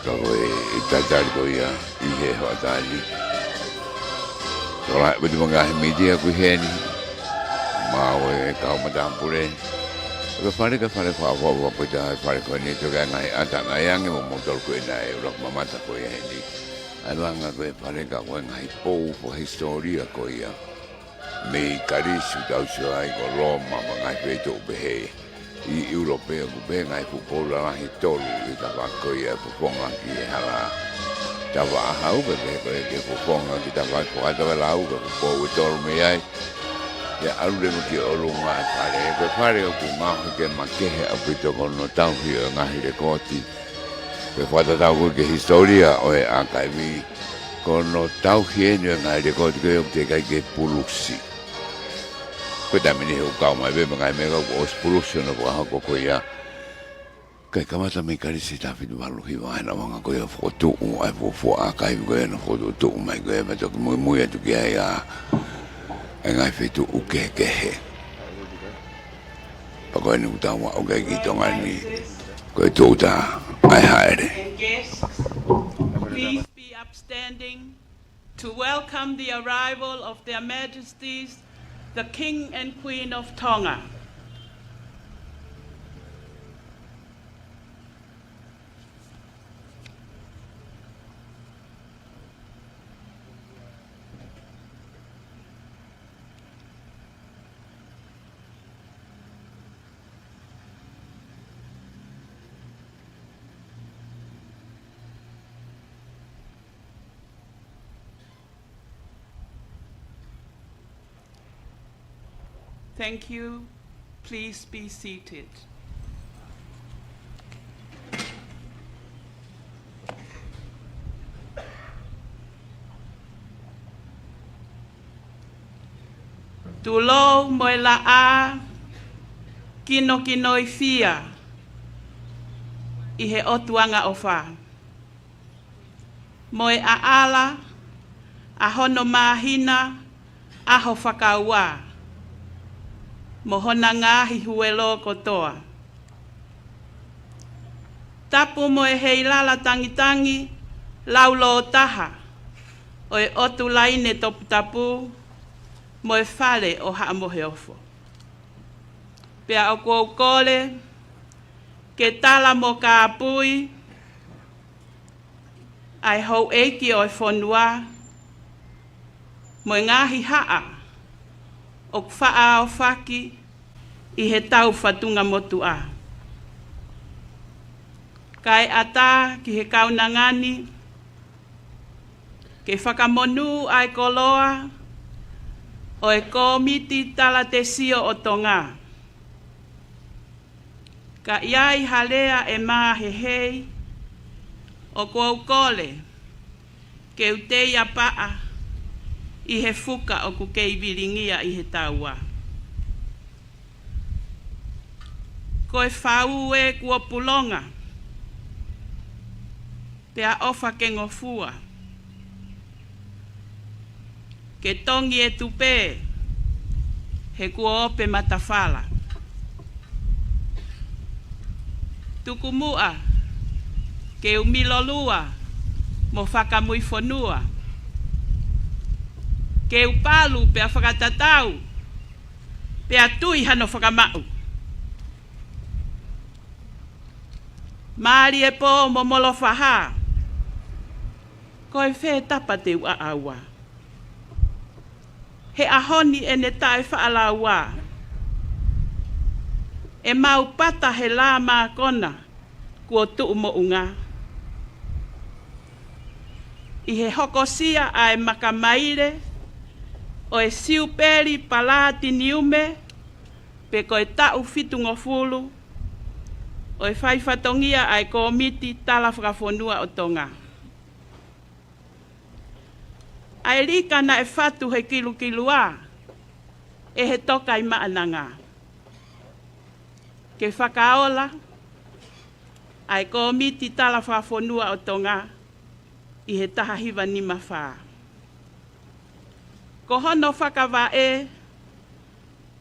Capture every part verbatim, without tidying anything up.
Ka ko e, e talitali ko ia ʻi he hoʻatā ni. Tokolahi ʻaupito mo e ngaahi mītia ʻoku ʻi heni. Maʻu e kau matāpule. Ko e fale, ko e fale fakaʻofoʻofa pē ʻa e fale ko eni, toki ʻi ai e ngaahi ʻata naʻe ʻi ai ange mo moutolu ko ena ʻoku ʻuluaki mamata ko ia heni. ʻA e langa ko e fale ka ko e ngaahi pou fakahisitōlia ko ia. Mei Kalisi ʻoku tau sio ai ko Loma mo e ngaahi feituʻu pehē. ʻI ʻIulope ʻoku pehē ngaahi fuʻu pou lalahi ʻe tolu ʻi he tafaʻaki ko ia ʻe fofonga ki he hala tavaʻa hau, pea pehē ko e ke fofonga ki he tafaʻaki fakatavelau, ko e fuʻu pou ʻe tolu mei ai. ʻIo, ʻalu leva ki ʻolunga e fale, ko e fale ʻoku ngaohi ke makehe ʻaupito ko hono tauhi ʻo e ngaahi lekooti. Ko e fakatatau ko ē ki he hisitōlia ʻo e ʻakaivi, ko hono tauhi eni ʻo e ngaahi lekooti ko ē ʻoku teʻeki ai ke pulusi. Ko e taimi ni he ʻoku kau mai pē mo e ngaahi meʻa kuo ʻosi pulusi hono fakahoko ko ia. Kae kamata mei Kalisi taha fitu valu hiva ʻa e langa ko ia ʻo fokotuʻu ʻa e fuofua ʻakaivi ko ia naʻe fokotuʻutuʻu mai ko ia, pea toki muimui atu ki ai ʻa e ngaahi feituʻu kehekehe. Pea ko eni ʻoku tau aʻu ki ai ki Tonga ni, ko e tūʻuta ʻa e hāʻele. And guests, please be upstanding to welcome the arrival of Their Majesties, the King and Queen of Tonga. Thank you. Please be seated. Tulou mo e laʻā kinokinoifia ʻi he ʻOtu Angaʻofa, mo e ʻaʻala ʻa hono māhina ʻaho fakaua, mo hona ngaahi huelo kotoa. Tapu mo e heilala tangitangi laulōtaha ʻo e ʻOtu Laine Toputapu mo e Fale ʻo Haʻa Moheofo. Pea ʻoku ou kole ke tala mo kāpui ʻa e houʻeiki ʻo e fonua mo e ngaahi haʻa ʻoku faʻa aofaki ʻi he tau fatunga motuʻa. Kae ʻatā ki he kaunanga ni ke fakamonū ʻa e koloa ʻo e Kōmiti Talatesio ʻo Tonga. Ka ʻi ai ha lea ʻe māhehei, ʻoku ou kole ke u teiapaʻa ʻi he fuka ʻoku kei vilingia ʻi he taua. Ko e fau ē kuo pulonga, pea ʻofa ke ngofua. Ke tongi e tupe, he kuo ope matafala. Tuku muʻa ke u milolua mo fakamuifonua. Ke u palu pea fakatatau, pea tui hano fakamaʻu. Mālie pō mo molofahā, ko e fē tapa te u ʻaʻaua? He ʻaho ni ʻene taʻefaʻalaua, ʻe mau pata he lā mākona kuo tuʻu moʻunga. ʻI he hokosia ʻa e makamaile ʻo e Siupeli Palatiniume, pe ko e taʻu fitungofulu ʻo e fai fatongia ʻa e Kōmiti Tala Fakafonua ʻo Tonga. ʻA e lika naʻe fatu he kilukilua ʻe he Tokaimaʻananga ke fakaola ʻa e Kōmiti Tala Fakafonua ʻo Tonga ʻi he taha hiva nima fā. Ko hono fakavaʻe,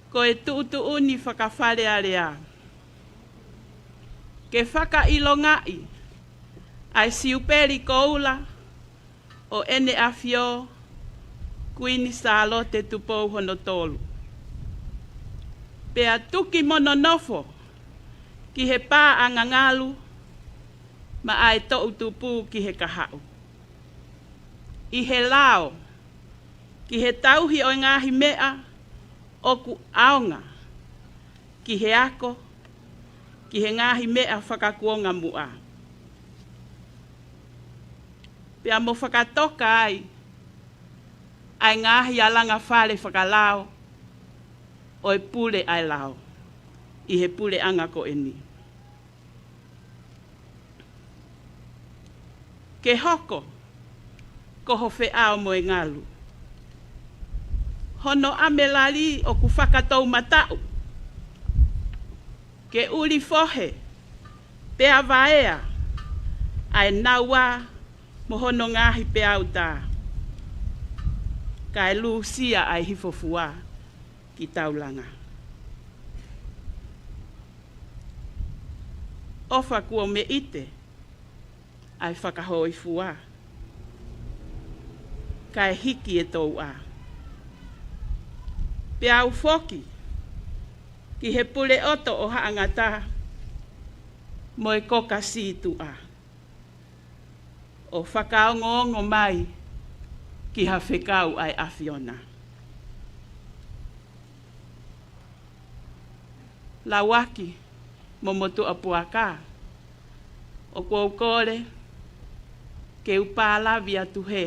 ko e tuʻutuʻuni fakafalealea ke fakaʻilongaʻi ʻa e Siupeli Koula ʻo ʻEne ʻAfio Kuini Sālote Tupou hono Tolu. Pea tuki mo nonofo ki he pā ʻa Ngangalu, maʻa e toʻu tupu ki he kahaʻu. ʻI he lao, ki he tauhi ʻo e ngaahi meʻa ʻoku ʻaonga, ki he ako, ki he ngaahi meʻa fakakuonga muʻa. Pea mo fakatoka ai ʻa e ngaahi alanga fale fakalao ʻo e pule ʻa e lao ʻi he puleʻanga ko eni. Ke hoko ko ho feʻao mo e ngalu, hono ʻamelali ʻoku fakatoumataʻu, ke ʻuli fohe pea vaea ʻa e naua mo hono ngaahi peau tā, kae lūsia ʻa e hifofua ki taulanga. ʻOfa kuo meʻite ʻa e fakahōifua, kae hiki e touʻa. Pea u foki ki he puleʻoto ʻo Haʻangata mo e koka sītuʻa, ʻo fakaongoongo mai ki ha fekau ʻa e ʻAfiona. Lauaki mo Motuʻapuaka, ʻoku ou kole ke u pālavi atu hē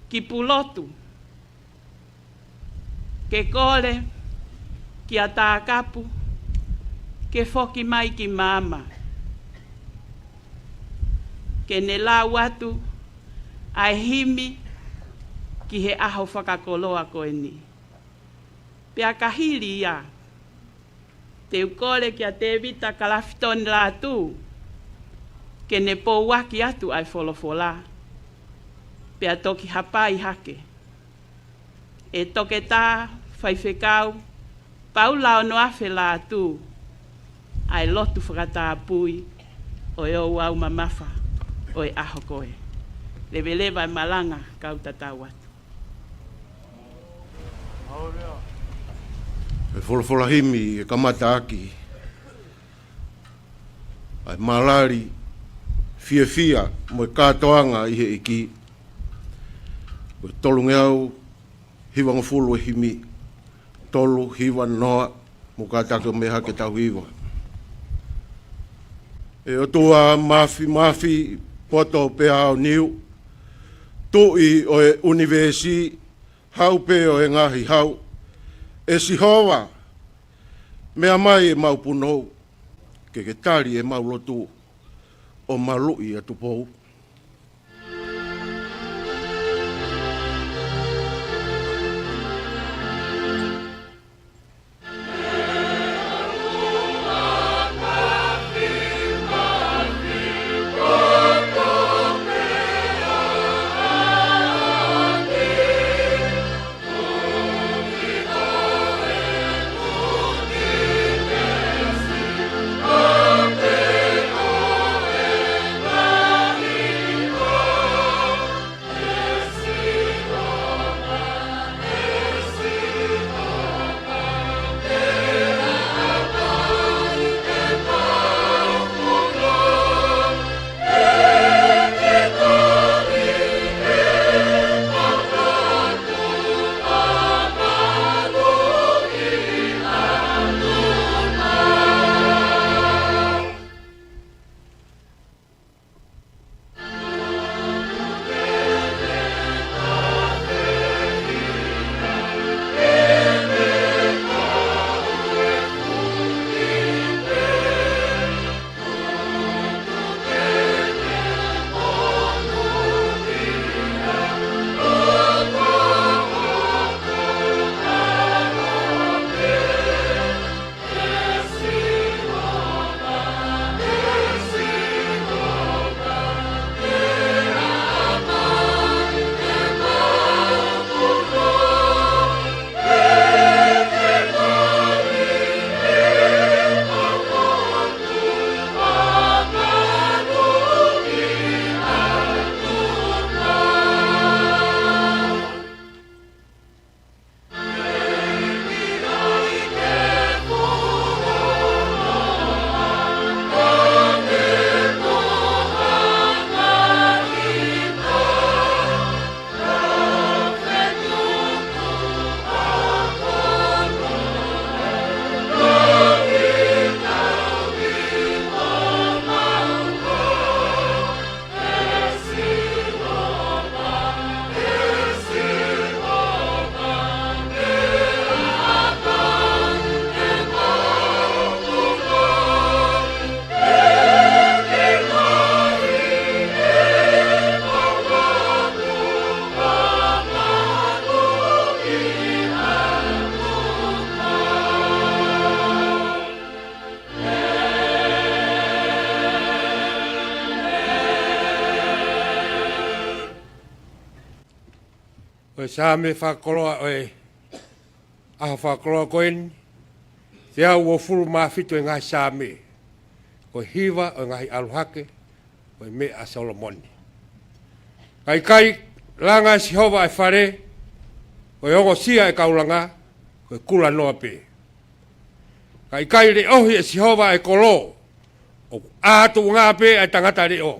ki Pulotu, ke kole kia Takapu ke foki mai ki māmani, ke ne lau atu ʻa e himi ki he ʻaho fakakoloa ko eni. Pea ka hili ia, te u kole kia Tēvita Kalafitoni Lātū ke ne pouaki atu ʻa e folofola, pea toki hapai hake ʻe Toketā Faifekau Paula Onoafe Lātū ʻa e lotu fakatapui ʻo e ouau mamafa ʻo e ʻaho ko ē. Leveleva e malanga, kau tatau atu. ʻE folofola himi ʻe kamata ʻaki ʻa e malali, fiefia mo e kātoanga ʻi he ʻEiki. Ko e tolungeau hivangofulu e himi, tolu, hiva, noa, mo kātaki ʻo meʻa hake tau hiva. ʻE ʻOtua mafimafi, poto pea aoniu, Tuʻi ʻo e ʻunivēsi, hau pē ʻo e ngaahi hau, ʻe Sihova, meʻa mai ʻemau punou, ke ke tali ʻemau lotu, ʻo maluʻi ʻa Tupou. Ko e Saame fakakoloa ʻo e ʻaho fakakoloa ko eni, teau uofulu mā fitu e ngaahi Saame. Ko e hiva ʻo e ngaahi ʻaluhake, ko e meʻa ʻa Solomone. Ka ʻikai langa ʻe Sihova ʻa e fale, ko e ongosia ʻa e kau langa, ko e kulanoa pē. Ka ʻikai leʻohi ʻe Sihova ʻa e kolo, ʻoku ʻā tuʻunga pē ʻa e tangata leʻo.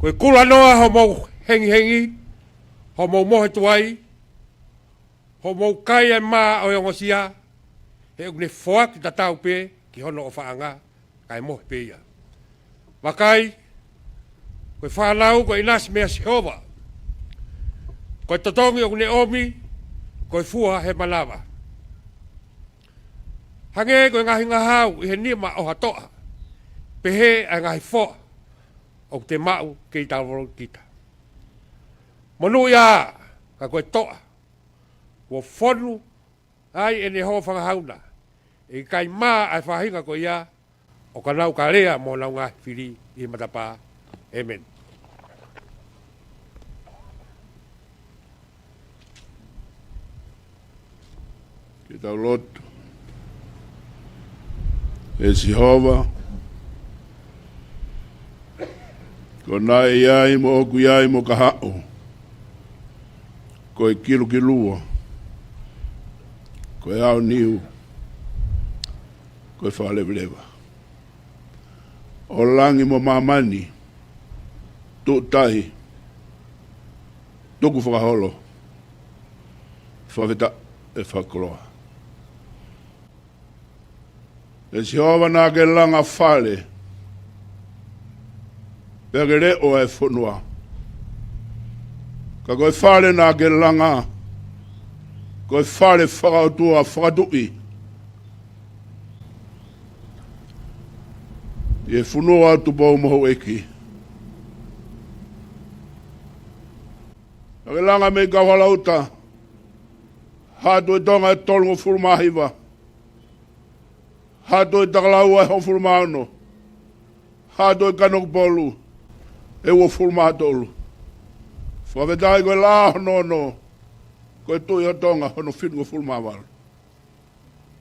Ko e kulanoa hoʻomou hengihengi, hoʻomou mohe tuai, hoʻomou kai ʻa e mā ʻo e ongosia, he ʻoku ne foaki tatau pē ki hono ʻofaʻanga, kae mohe pē ia. Vakai, ko e fānau ko e ʻinasi meia Sihova, ko e totongi ʻoku ne ʻomi, ko e fua he manava. Hangē ko e ngaahi ngahau ʻi he nima ʻo ha toʻa, pehē ʻa e ngaahi foʻa ʻoku te maʻu kei talavou kita. Monūʻia, ka ko e toʻa kuo fonu ai ʻene hōfangahau na, ʻe ʻikai mā ʻa e faʻahinga ko ia, ʻo ka nau ka lea mo honau ngaahi fili ʻi he matapā. ʻĒmeni. Ke tau lotu. ʻE Sihova, ko naʻe ʻi ai mo ʻoku ʻi ai mo ka haʻu, ko e kilukilua, ko e aoniu, ko e fakalevaleva. ʻO langi mo māmani, tuʻutai, tukufakaholo, fakafetaʻi, fakakoloa. ʻE Sihova, naʻa ke langa fale, pea ke leʻo ʻa e fonua. Ka ko e fale naʻa ke langa, ko e fale fakaʻotua, fakatuʻi, ʻi he fonua ʻo Tupou mo Houʻeiki. Naʻa ke langa mei Kauhalauta, Haʻa Tuʻi Tonga ʻe tolungofulu mā hiva, Haʻa Tuʻi Takalaua ʻe hongofulu mā ono, Haʻa Tuʻi Kanokupolu ʻe uofulu mā tolu. Fakafetaʻi ko e laʻā hono ono, ko e Tuʻi ʻo Tonga hono fitungofulu mā valu.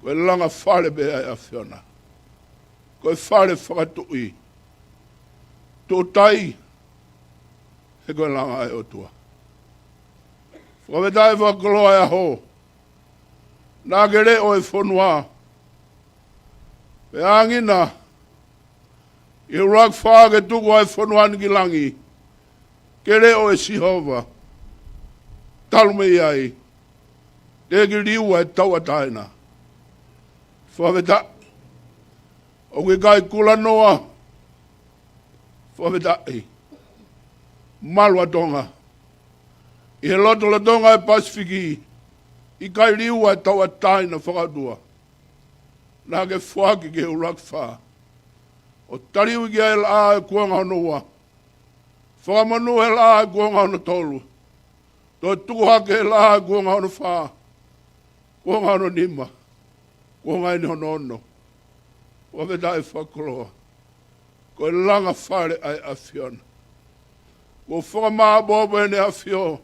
Ko e langa fale pē ʻa e ʻAfiona. Ko e fale fakatuʻi. Tuʻutai, he ko e langa ʻa e ʻOtua. Fakafetaʻi, fakakoloa e ʻaho. Naʻa ke leʻo e fonua. Pea ʻāngina ʻi he ʻuluaki fā ke tuku ʻa e fonua ni ki langi, ke leʻo ʻe Sihova. Talu mei ai, teʻeki liua e tauʻatāina. Fakafetaʻi, ʻoku ʻikai kulanoa. Fakafetaʻi, malu ʻa Tonga. ʻI he lotolotonga e Pasifiki, ʻikai liua e tauʻatāina fakaʻotua. Naʻa ke foaki ki he ʻuluaki fā, ʻo taliui ki ai e laʻā ʻo e kuonga hono ua, fakamonū he laʻā ʻo e kuonga hono tolu, toe tuku hake he laʻā ʻo e kuonga hono fā, kuonga hono nima, kuonga eni hono ono. Fakafetaʻi, fakakoloa. Ko e langa fale ʻa e ʻAfiona. Kuo fakamāʻopoʻopo ʻEne ʻAfio.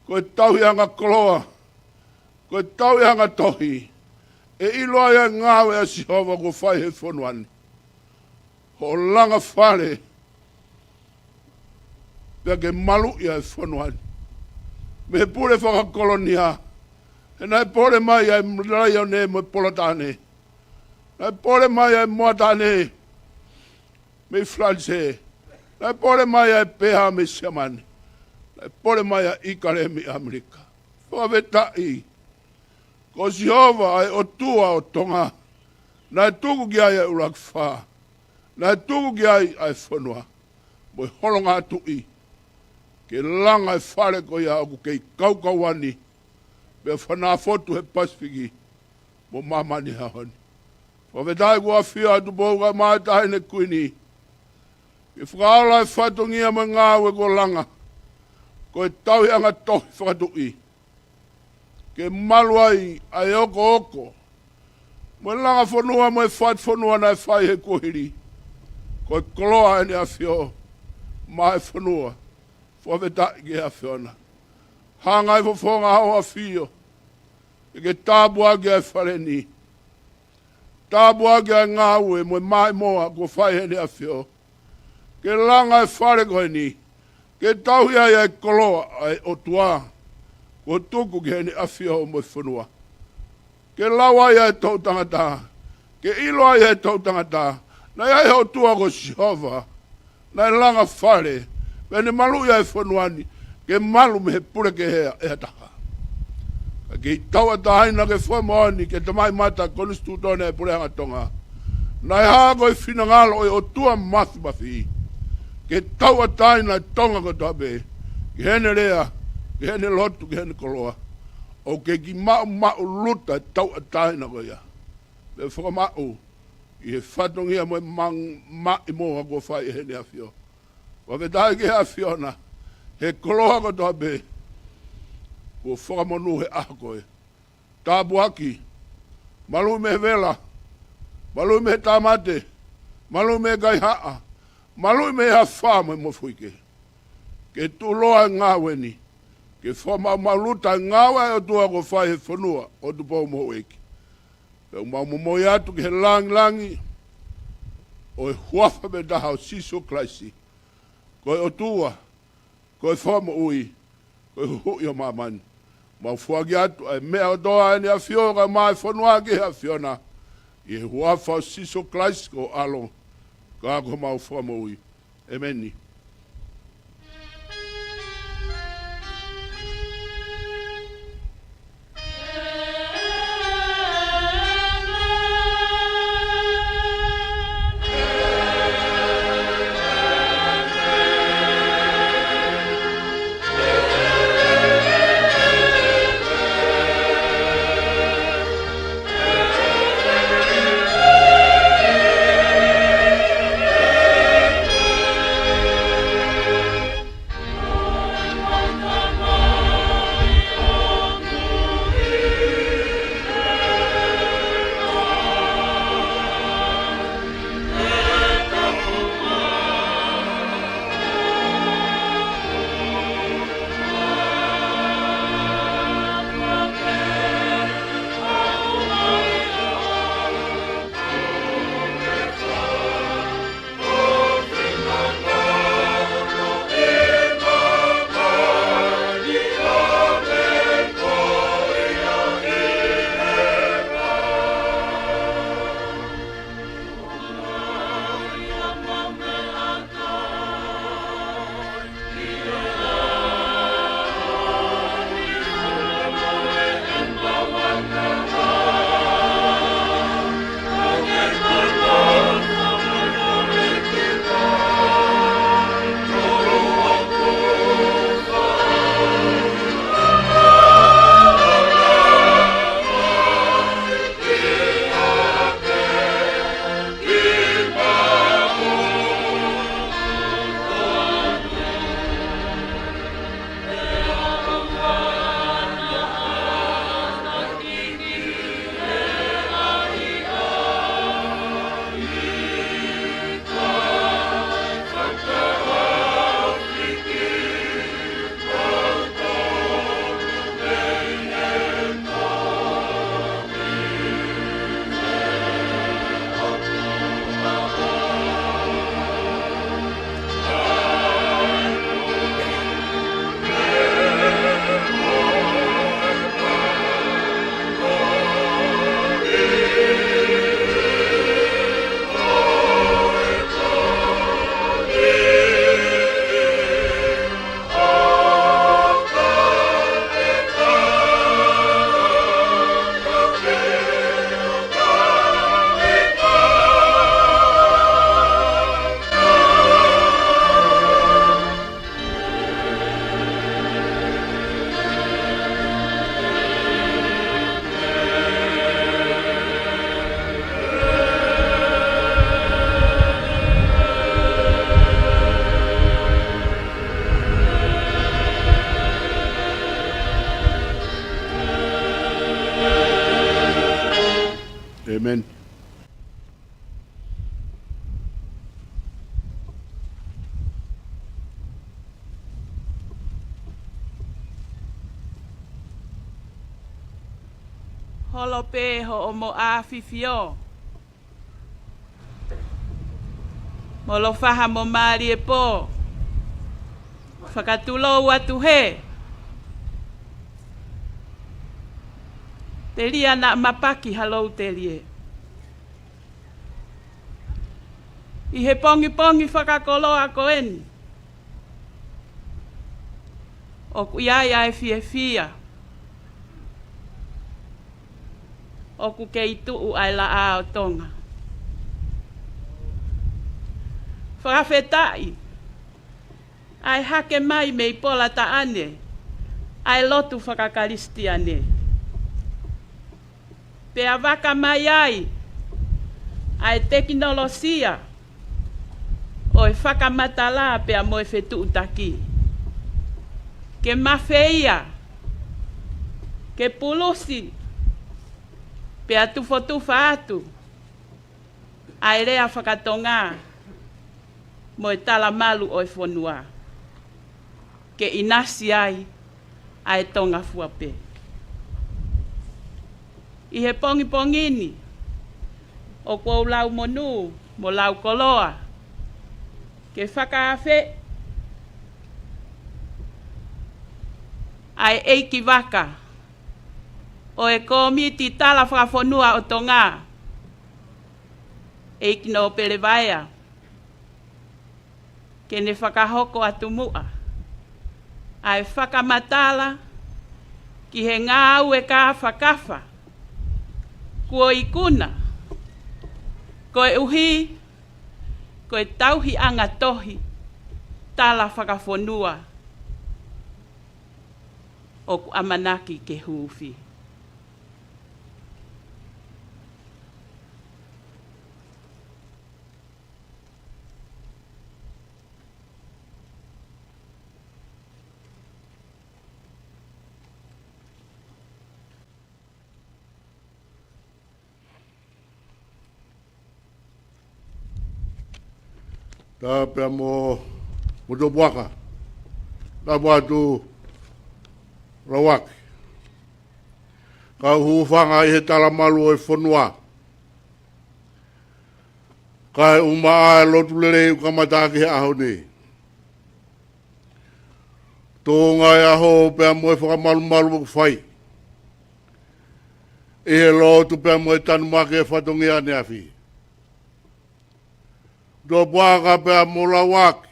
Ko e tauhi anga koloa, ko e tauhi anga tohi, ʻe ʻilo ai ʻa e ngāue ʻa Sihova kuo fai he fonua ni. Hoʻo langa fale, pea ke maluʻi ʻa e fonua ni mei he pule fakakolonia. He naʻe pole mai ʻa e laione mo e polotaane. Naʻe pole mai ʻa e moataʻane mei Falanisē. Naʻe pole mai ʻa e peha mei Siamane. Naʻe pole mai ʻa ʻIkale mei ʻAmelika. Fakafetaʻi, ko Sihova ʻa e ʻOtua ʻo Tonga. Naʻe tuku ki ai ʻa e ʻuluaki fā. Naʻe tuku ki ai ʻa e fonua mo e holongatuʻi, ke langa e fale ko ia ʻoku kei kaukaua ni, pea fanafotu he Pasifiki mo māmani he ʻaho ni. Fakafetaʻi kuo ʻafio ʻa Tupou kae ʻumaʻā e Taʻahine Kuini, ke fakaola e fatongia mo e ngāue kuo langa. Ko e tauhi anga tohi fakatuʻi, ke malu ai ʻa e okooko mo e langa fonua mo e fatu fonua naʻe fai he kuohili. Ko e koloa ʻEne ʻAfio maʻa e fonua. Fakafetaʻi ki he ʻAfiona. Hanga ʻe he fofonga ʻo ho ʻAfio ke ke tāpuakiʻi ʻa e fale ni. Tāpuakiʻi ʻa e ngāue mo e maʻimoa kuo fai ʻe Heʻene ʻAfio. Ke langa e fale ko eni ke tauhi ai ʻa e koloa ʻa e ʻOtua kuo tuku ki Heʻene ʻAfio mo e fonua. Ke lau ai ʻa e toʻu tangata, ke ʻilo ai ʻa e toʻu tangata naʻe ʻi ai e ʻOtua ko Sihova, naʻe langa fale, pea ne maluʻi ʻa e fonua ni ke malu mei he pule kehe ʻe ha taha. Ka ke tauʻatāina ke fua moʻoni ki he tamaʻimata konisitūtone ʻa e Puleʻanga Tonga. Naʻe hā ko e finangalo ʻo e ʻOtua Māfimafi ke tauʻatāina ʻa Tonga kotoa pē, ki heʻene lea, ki heʻene lotu, ki heʻene koloa. ʻOku ke kiʻi maʻumaʻuluta e tauʻatāina ko ia, pea fakamaʻu ʻi he fatongia mo e mang-, maʻimoa kuo fai ʻe Heʻene ʻAfio. Fakafetaʻi ki he ʻAfiona, he koloa kotoa pē kuo fakamonū he ʻaho ko ē. Tāpuaki, maluʻi mei he vela, maluʻi mei he tāmate, maluʻi mei he kaihaʻa, maluʻi mei he afā mo e mofuike. Ke tuʻuloa e ngāue ni, ke fakamaʻumaʻuluta e ngāue ʻa e ʻOtua kuo fai he fonua ʻo Tupou mo Houʻeiki. Pea ʻoku mau momoi atu ki he langilangi ʻo e huafa pē taha ʻo Sīsū Kalaisi, ko e ʻOtua, ko e Fakamoʻui, ko e Huhuʻi ʻo māmani. Mau foaki atu ʻa e meʻa kotoa ʻa ʻEne ʻAfio kae ʻumaʻā e fonua ki he ʻAfiona, ʻi he huafa ʻo Sīsū Kalaisi ko ho ʻAlo, ka ko homau Fakamoʻui. ʻEmeni. ʻEmeni. Holo pē hoʻomo ʻafifio. Molofaha mo mālie pō. Fakatulou atu he. Telia naʻa mapaki ha lou telie. ʻI he pongipongi fakakoloa ko eni. ʻOku ʻi ai ʻa e fiefia. ʻOku kei tuʻu ʻa e laʻā ʻo Tonga. Fakafetaʻi ʻa e hake mai mei Polataʻane ʻa e lotu fakakalisitiane. Pea vaka mai ai ʻa e tekinolosia ʻo e fakamatala pea mo e fetuʻutaki. Ke mafeia, ke pulusi, pea tufotufa atu ʻa e lea fakatonga mo e talamalu ʻo e fonua. Ke ʻinasi ai ʻa e Tonga fua pē. ʻI he pongipongi ni, ʻoku ou lau monū mo lau koloa, ke fakaafe ʻa e ʻeikivaka ʻo e Kōmiti Tala Fakafonua ʻo Tonga, ʻEiki Nōpele Vaea, ke ne fakahoko atu muʻa ʻa e fakamatala ki he ngāue kāfakafa kuo ikuna, koeʻuhi ko e tauhiʻanga tohi tala fakafonua ʻoku ʻamanaki ke huufi. Tā pea mo, mo tō puaka. Tā puatu Lauaki. Kau hūfanga ʻi he talamalu ʻo e fonua. Kae ʻumaʻā e lotu lelei ʻoku kamata ʻaki he ʻaho ni. Tuʻunga e ʻaho pea mo e fakamalumalu ʻoku fai. ʻI he lotu pea mo e tanumaki e fatongia ʻaneafi. Tō puaka pea mo Lauaki.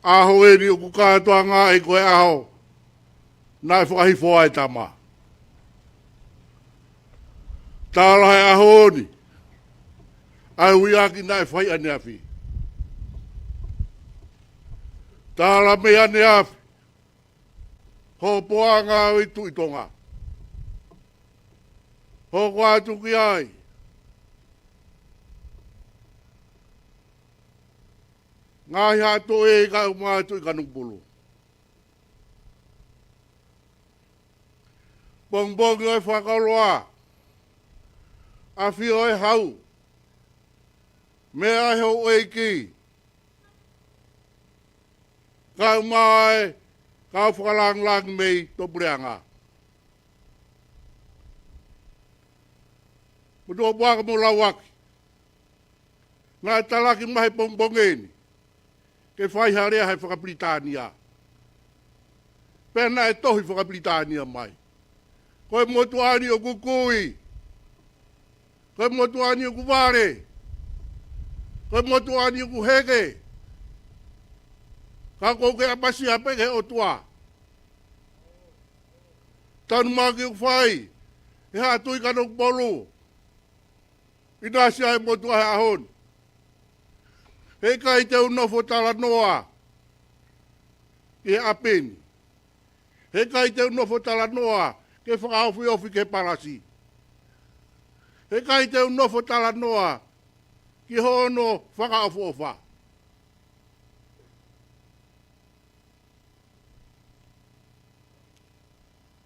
ʻAho eni ʻoku kātoanga ai ko e ʻaho naʻe fakahifo ai e tama. Tala he ʻaho ni ʻa e uiaki naʻe fai ʻaneafi. Tala mei ʻaneafi hoʻo poanga ʻo e Tuʻi Tonga. Hoko atu ki ai. Ngaahi hato e ka uma atu ʻi Kanokupolu. Pongipongi ʻo e fakakoloa. ʻAfio e hau. Meʻa e houʻeiki. Kae ʻumaʻā e kau fakalāngilangi mei tō puleʻanga. Mo tō puaka mo Lauaki. Naʻe talaki mai he pongipongi ni ke fai ha lea he fakapilitānia. Pea naʻe tohi fakapilitānia mai. Ko e motuʻa ni ʻoku kui. Ko e motuʻa ni ʻoku vale. Ko e motuʻa ni ʻoku heke. Ka ʻoku ke ʻapasia pē ki he ʻOtua. Tanumaki ʻoku fai ʻe he haʻa Tuʻi Kanokupolu. ʻInasi ai e motuʻa he ʻaho ni. Heʻikai te u nofo talanoa ʻi he ʻapi ni. Heʻikai te u nofo talanoa ke fakaofiofi ki he palasi. Heʻikai te u nofo talanoa ki hono fakaʻofoʻofa.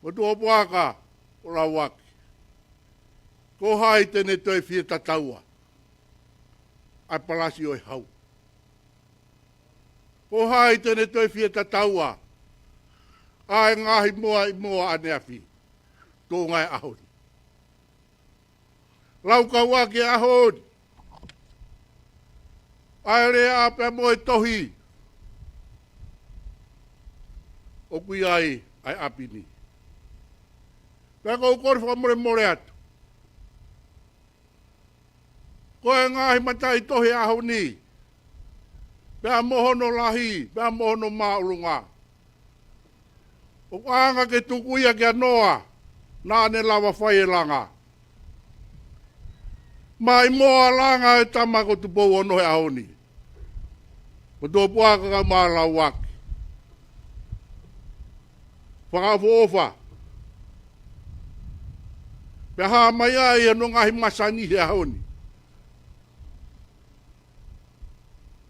Mo tō puaka ʻo Lauaki. Ko hai te ne toe fie tataua ʻa e palasi ʻo e hau. Ko hai te ne toe fie tataua ʻa e ngaahi moa ʻi moa ʻaneafi. tuʻunga e ʻaho ni. Laukau ʻaki e ʻaho ni ʻa e lea pea mo e tohi ʻoku ʻi ai ʻa e ʻapi ni. Pea ʻoku ou kole fakamolemole atu ko e ngaahi mataʻitohi ʻaho ni, pea mo hono lahi, pea mo hono māʻolunga, ʻoku ʻaonga ke tuku ia kia Noa, naʻa ne lava fai e langa. Mai mo e langa e tama ko Tupou Ono he ʻaho ni. Ko Tuʻapuaka ka Malauaki. Fakaʻofoʻofa. Pea hā mai ai hono ngaahi masani he ʻaho ni.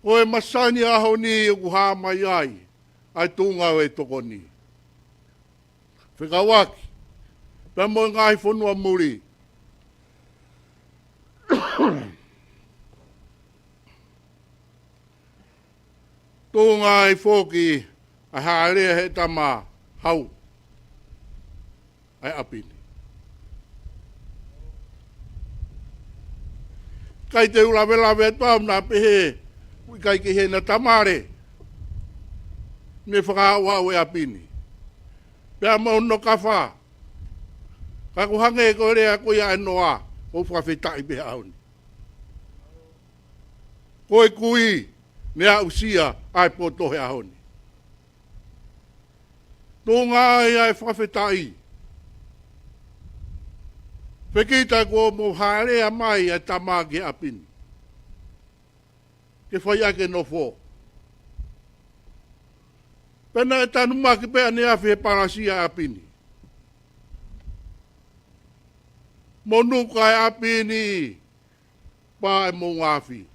Ko e masani ʻaho ni ʻoku hā mai ai ʻa e tuʻunga ʻo e tokoni. Fekauʻaki pea mo e ngaahi fonua muli. Tuʻunga ai foki ʻa e hāʻele he tama hau ʻa e ʻapi ni. ʻIkai te u lavelave atu au naʻa pehē ʻoku ʻikai ke ʻi hena tamale ne fakaʻauʻau e ʻapi ni pea mo hono kafa. Ka ʻoku hangē ko e lea ko ia ʻa Noa, ʻoku ou fakafetaʻi pē he ʻaho ni. Ko e kui ne aʻusia ʻa e poto he ʻaho ni. Tuʻunga ai ʻa e fakafetaʻi. Fekita kuo mou hāʻele mai ʻa e tama ki he ʻapi ni ke fai ʻaki e nofo. Pea naʻe tanumaki pē ʻaneafi he palasi ʻa e ʻapi ni. Monuka e ʻapi ni, pā e moʻunga afi.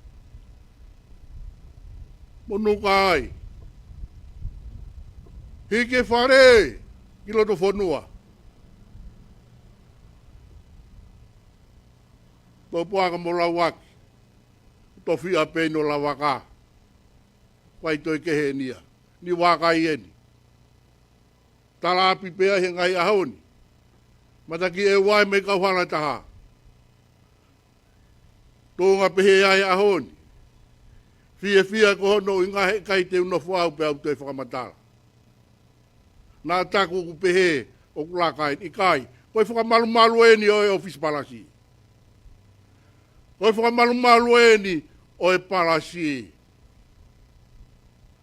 Monuka ai. Hiki e fale ki loto fonua. Tuʻapuaka mo Lauaki, tofiʻa pē ʻi hono lavaka. Vai toe kehe eni ia. Ni vakai eni. Tala ʻapi pē ia he ngaahi ʻaho ni. Matakiʻeua mai kauhala taha. Tuʻunga pehē ai ʻaho ni. Fiefia ko hono ʻuhinga he ʻikai te u nofo au pea u toe fakamatala. Naʻa taku ʻoku pehē ʻoku laka eni, ʻikai. Ko e fakamalumalu eni ʻo e ʻōfisi palasi. Ko e fakamalumalu eni ʻo e palasi.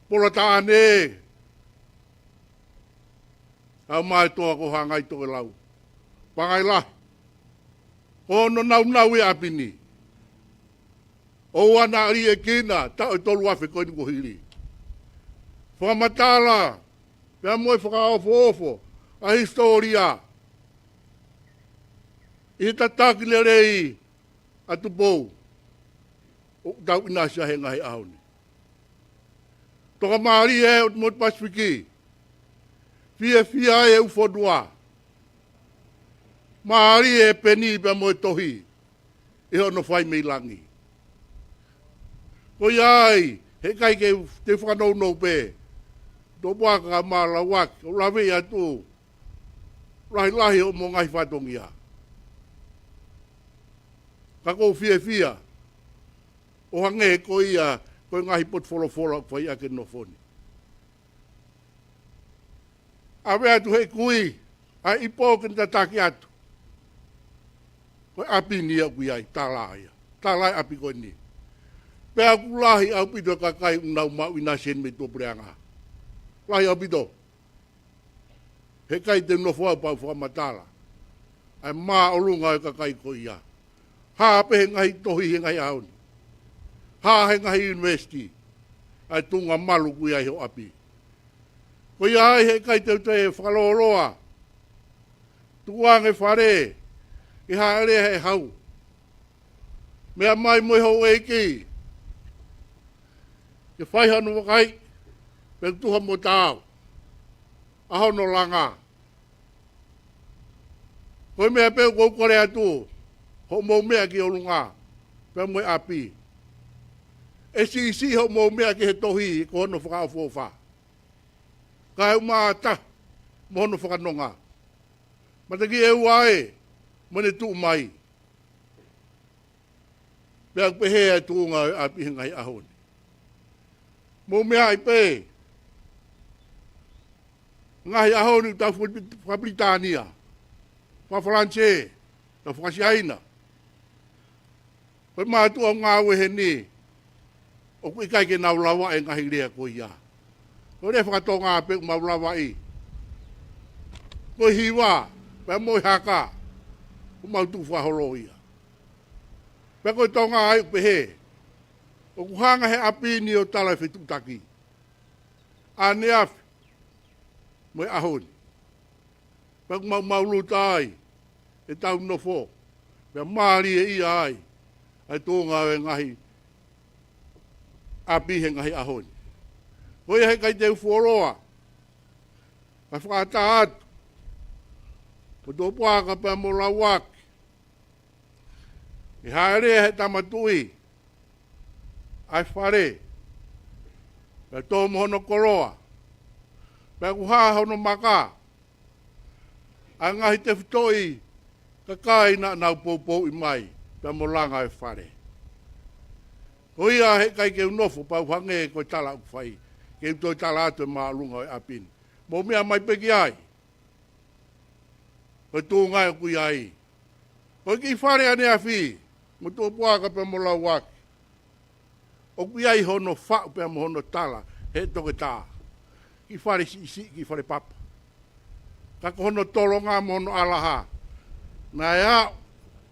Polotaʻane. ʻAu mai toa ko Hangai Tokelau. Pangai lahi. Ko hono naunau e ʻapi ni. ʻOua naʻa liʻekina, taʻu ʻe tolu afe ko eni kuo hili. Fakamatala, pea mo e fakaʻofoʻofa ʻa e hisitōlia ʻi he tataki lelei ʻa Tupou, ʻoku tau ʻinasi ai he ngaahi ʻaho ni. Tokamālie ʻa e ʻOtu Motu Pasifiki. Fiefia e ʻū fonua. Mālie e peni pea mo e tohi ʻi hono fai mei langi. Ko ia ai, he ʻikai ke te u fakanounou pē. Tuʻapuaka mo Lauaki, ʻoku ou laveʻi atu. Lahilahi hoʻomou ngaahi fatongia. Ka ʻoku ou fiefia ʻo hangē ko ia, ko e ngaahi potu folofola ʻoku fai ʻaki e nofo ni. ʻAve atu he kui ʻa e ipo ke ne tataki atu. Ko e ʻapi ni ia ʻoku ʻi ai, tala ia. Tala e ʻapi ko eni. Pea ʻoku lahi ʻaupito e kakai ʻoku nau maʻu ʻinasi eni mei tuʻapuleʻanga. Lahi ʻaupito. He ʻikai te u nofo au pea u fakamatala ʻa e māʻolunga ʻo e kakai ko ia. Hā pē he ngaahi tohi he ngaahi ʻaho ni. Hā he ngaahi university ʻa e tuʻunga malu ʻoku ʻi ai ho ʻapi. Ko ia ai he ʻikai te u toe fakalōloa. Tukuange fale ke hāʻele he hau. Meʻa mai mo e houʻeiki ke fai hano vakai, pea tuha mo taau ʻa hono langa. Ko e meʻa pē ʻoku ou kole atu, hoʻomou meʻa ki ʻolunga pea mo e ʻapi. ʻE siʻisiʻi hoʻomou meʻa ki he tohi ko hono fakaʻofoʻofa, kae ʻumaʻā mo hono fakanonga. Matakiʻeua ē, mo ʻene tuʻu mai. Pea ʻoku pehē ʻa e tuʻunga ʻo e ʻapi he ngaahi ʻaho ni. Mou meaʻi pē, ngaahi ʻaho ni ʻoku tau faka-, faka-Pilitānia, faka-Falanisē, tau faka-Siaina. Ko e mātuʻa ʻoku ngāue heni, ʻoku ʻikai ke nau lavaʻi e ngaahi lea ko ia. Ko e lea faka-Tonga pē ʻoku mau lavaʻi. Ko e hiva, pea mo e haka, ʻoku mau tuʻu fakaholo ia. Pea ko e Tonga ai ʻoku pehē, ʻoku hanga he ʻapi ni ʻo tala e fetuʻutaki ʻaneafi mo e ʻaho ni. Pea ʻoku mau mauluta ai ʻetau nofo, pea mālieʻia ai ʻa e tuʻunga ʻo e ngaahi ʻapi he ngaahi ʻaho ni. Ko ia heʻikai te u fuoloa, kae fakaʻatā atu, Motuʻapuaka pea mo Lauaki, ʻe hāʻele ʻe he Tama Tuʻi ʻa e fale, pea tō mo hono koloa, pea ʻoku hā hono maka ʻa e ngaahi tefitoʻi kakai naʻa nau poupouʻi mai, pea mo langa e fale. Ko ia heʻikai ke u nofo pea u hangē ko e tala ʻoku fai, ke u toe tala atu e māʻolunga ʻo e ʻapi ni. Mou meʻa mai pē ki ai. Ko e tuʻunga ʻoku ʻi ai. Ko e kiʻi fale ʻaneafi, Motuʻapuaka pea mo Lauaki, ʻoku ʻi ai hono faʻu pea mo hono tala ʻe he toketā. Kiʻi fale siʻisiʻi, kiʻi fale papa. Ka ko hono tolonga mo hono ʻalaha, naʻe aʻu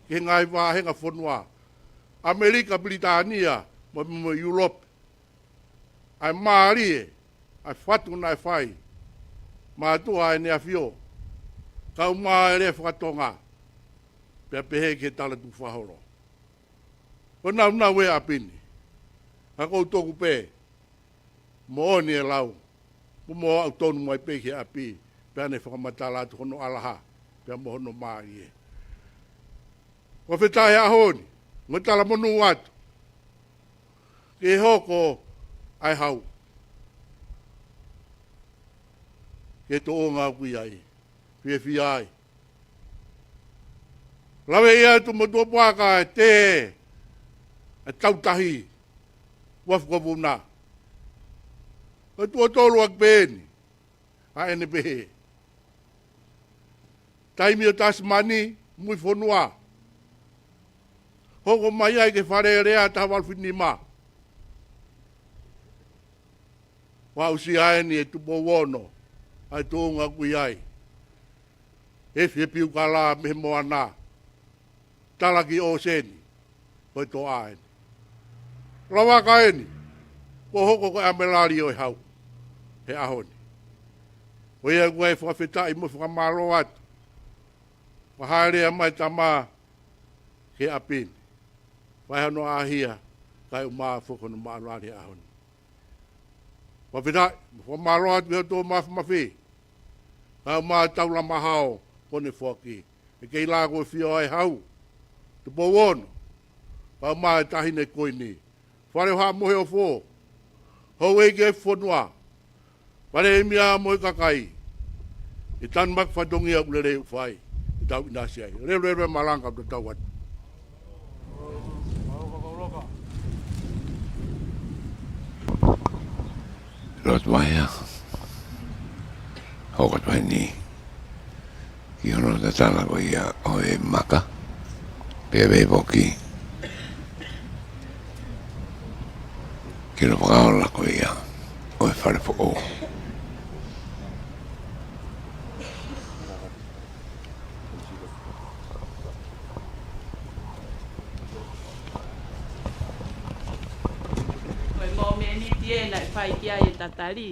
ki he ngaahi vāhenga fonua ʻAmelika, Pilitānia, mo, mo ʻIulope. ʻA e mālie ʻa e fatu naʻe fai, mātuʻa ʻa ʻEne ʻAfio, kae ʻumaʻā e lea faka-Tonga, pea pehē ki he tala tuʻu fakaholo. Ko e nāunau e ʻapi ni, ka ʻoku ou tuku pē, moʻoni e lau, mo, mo aʻu tonu mai pē ki he ʻapi, pea ne fakamatala atu hono ʻalaha, pea mo hono mālie. Fakafetaʻi he ʻaho ni, mo talamonū atu ke hoko ʻa e hau ki he tuʻunga ʻoku ʻi ai. Fiefia ai. Lave ia atu Motuʻapuaka ʻa e tē, ʻa e tautahi, ua fuko vuna. Ko e tuʻo tolu ʻaki pē eni ʻa ʻene pehē. Taimi ʻo Tasimani, Muifonua, hoko mai ai ki he Fale Alea taha valu fitu nima. Ua aʻusia eni ʻe Tupou Ono ʻa e tuʻunga ʻoku ʻi ai. Efi e piukala mei he moana, tala ki ʻōseni, ko e toʻa eni. Lavaka eni, kuo hoko ko e ʻamelali ʻo e hau he ʻaho ni. Ko ia ʻoku ou fakafetaʻi mo fakamālō atu. Fakahāʻele mai Tama ki he ʻapi ni. Fai hono ʻahia, kae ʻumaʻā foki hono māʻulalo he ʻaho ni. Fakafetaʻi, mo fakamālō atu ki he ʻOtua Māfimafi, kae ʻumaʻā e tau lama hao kuo ne foaki. ʻE kei lākoefio ʻa e hau, Tupou Ono, kae ʻumaʻā e taʻahine ko eni. Fale ʻo Haʻa Moheofo, houʻeiki e fonua, Palēmia mo e kakai, ʻi he tanumaki fatongia ʻoku lelei ʻoku fai, ʻe tau ʻinasi ai. Leveleva e malanga ʻo tatau atu. Lotu mai ā. Hoko atu eni ki hono tatala ko ia ʻo e maka, pea pehē foki ki hono fakaola ko ia ʻo e fale foʻou. Ko e momeniti ē naʻe fai ki ai e tatali.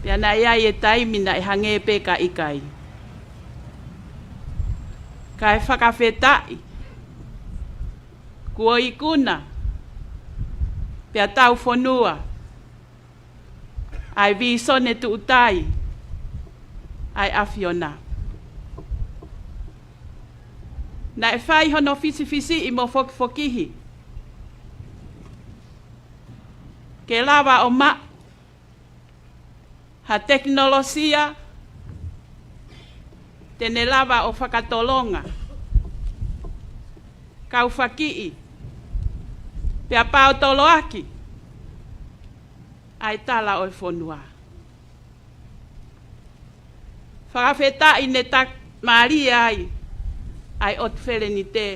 Pea naʻe ʻi ai e taimi naʻe hangē pē ka ʻikai. Kae fakafetaʻi, kuo ikuna pea taufonua ʻa e vīsone tuʻutai ʻa e ʻAfiona. Naʻe fai hono fisifisiʻi mo fokifokihi ke lava ʻo maʻu ha tekinolosia te ne lava ʻo fakatolonga, kaufakiʻi, pea paotoloaki ʻa e tala ʻo e fonua. Fakafetaʻi ne taʻimālie ai ʻa e ʻOtu Felenite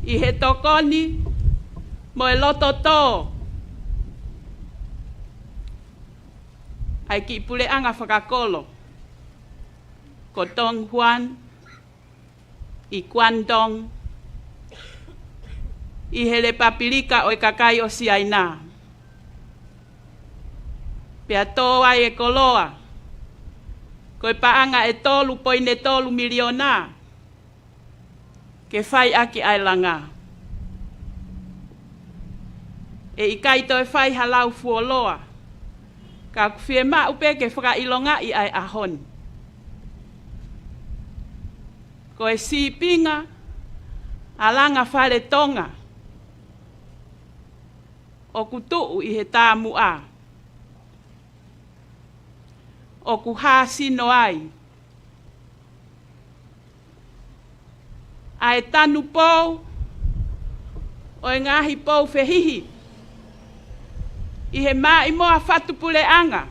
ʻi he tokoni mo e loto tō ʻa e kiʻi puleʻanga fakakolo ko Tong Huan ʻi Guangdong, ʻi he Lepapilika ʻo e Kakai ʻo Siaina. Pea tō ai e koloa, ko e paʻanga ʻe tolu poini tolu miliona, ke fai ʻaki ʻa e langa. ʻE ʻikai toe fai ha lau fuoloa, ka ʻoku fiemaʻu pē ke fakaʻilongaʻi ʻa e ʻaho ni. Ko e sīpinga ʻa e langa fale Tonga ʻoku tuʻu ʻi he taumuʻa, ʻoku hāsino ai ʻa e tanupou ʻo e ngaahi pou fehihi ʻi he Maʻimoa Fatupuleʻanga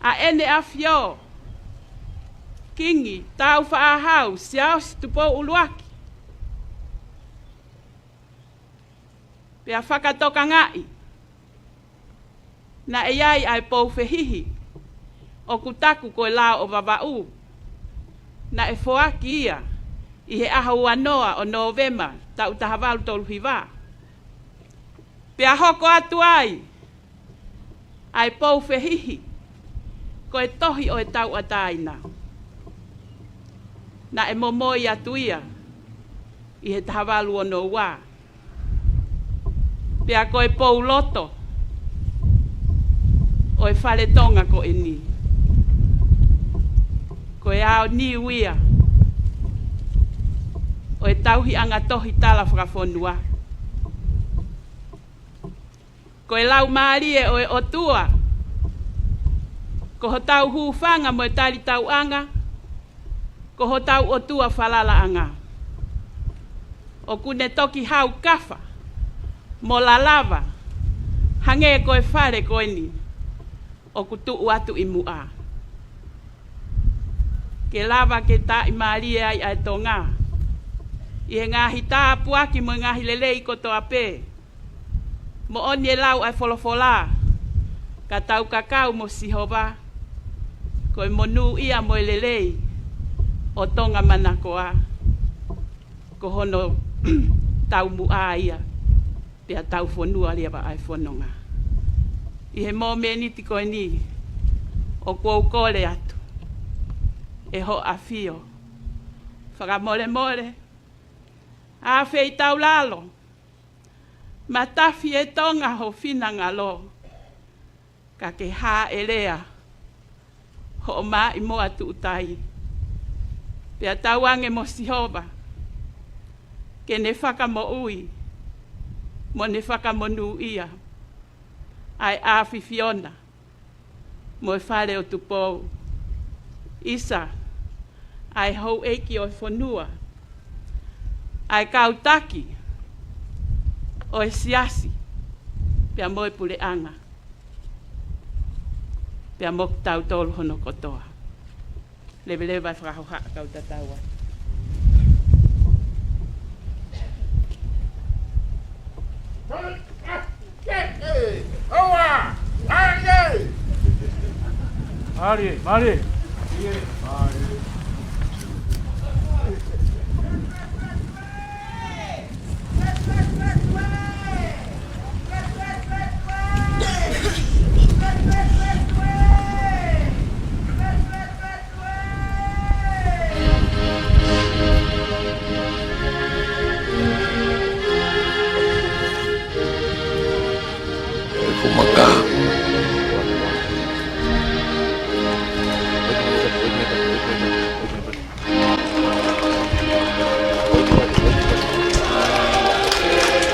ʻa ʻEne ʻAfio Kingi Tāufaʻāhau Siaosi Tupou ʻUluaki. Pea fakatokangaʻi naʻe ʻi ai ʻa e pou fehihi ʻoku taku ko e Lao ʻo Vavaʻu, naʻe foaki ia ʻi he ʻaho uanoa ʻo Nōvema taʻu taha valu tolu hiva. Pea hoko atu ai ʻa e pou fehihi ko e Tohi ʻo e Tauʻatāina. Naʻe momoi atu ia ʻi he taha valu ono ua. Pea ko e pou loto ʻo e fale Tonga ko eni, ko e ao niu ia ʻo e tauhiʻanga tohi tala fakafonua. Ko e Laumālie ʻo e ʻOtua ko hotau hūfanga mo e talitauʻanga, ko hotau ʻOtua falalaʻanga. ʻOku ne toki haukafa mo lalava, hangē ko e fale ko eni ʻoku tuʻu atu ʻi muʻa, ke lava ke taʻimālie ai ʻa e Tonga ʻi he ngaahi tāpuaki mo e ngaahi lelei kotoa pē. Moʻoni e lau ʻa e folofola, ka tau kakau mo Sihova, ko e monūʻia mo e lelei ʻo Tonga manakoa, ko hono taumuʻa ia, pea tau fonua leva ʻa e fononga. ʻI he momeniti ko eni, ʻoku ou kole atu ʻe Hoʻo ʻAfio, fakamolemole, ʻa feitaulalo, matafi e Tonga ho finangalo, ka ke hāʻelea hoʻo Maʻimoa tuʻutai. Pea tauange mo Sihova ke ne fakamoʻui mo ne fakamonūʻia ʻa e ʻAfifiona mo e Fale ʻo Tupou, ʻisa, ʻa e houʻeiki ʻo e fonua, ʻa e kau taki ʻo e siasi, pea mo e puleʻanga, pea mo kitautolu hono kotoa. Leveleva e fakahohaʻa kau tatau atu. Mālie, mālie.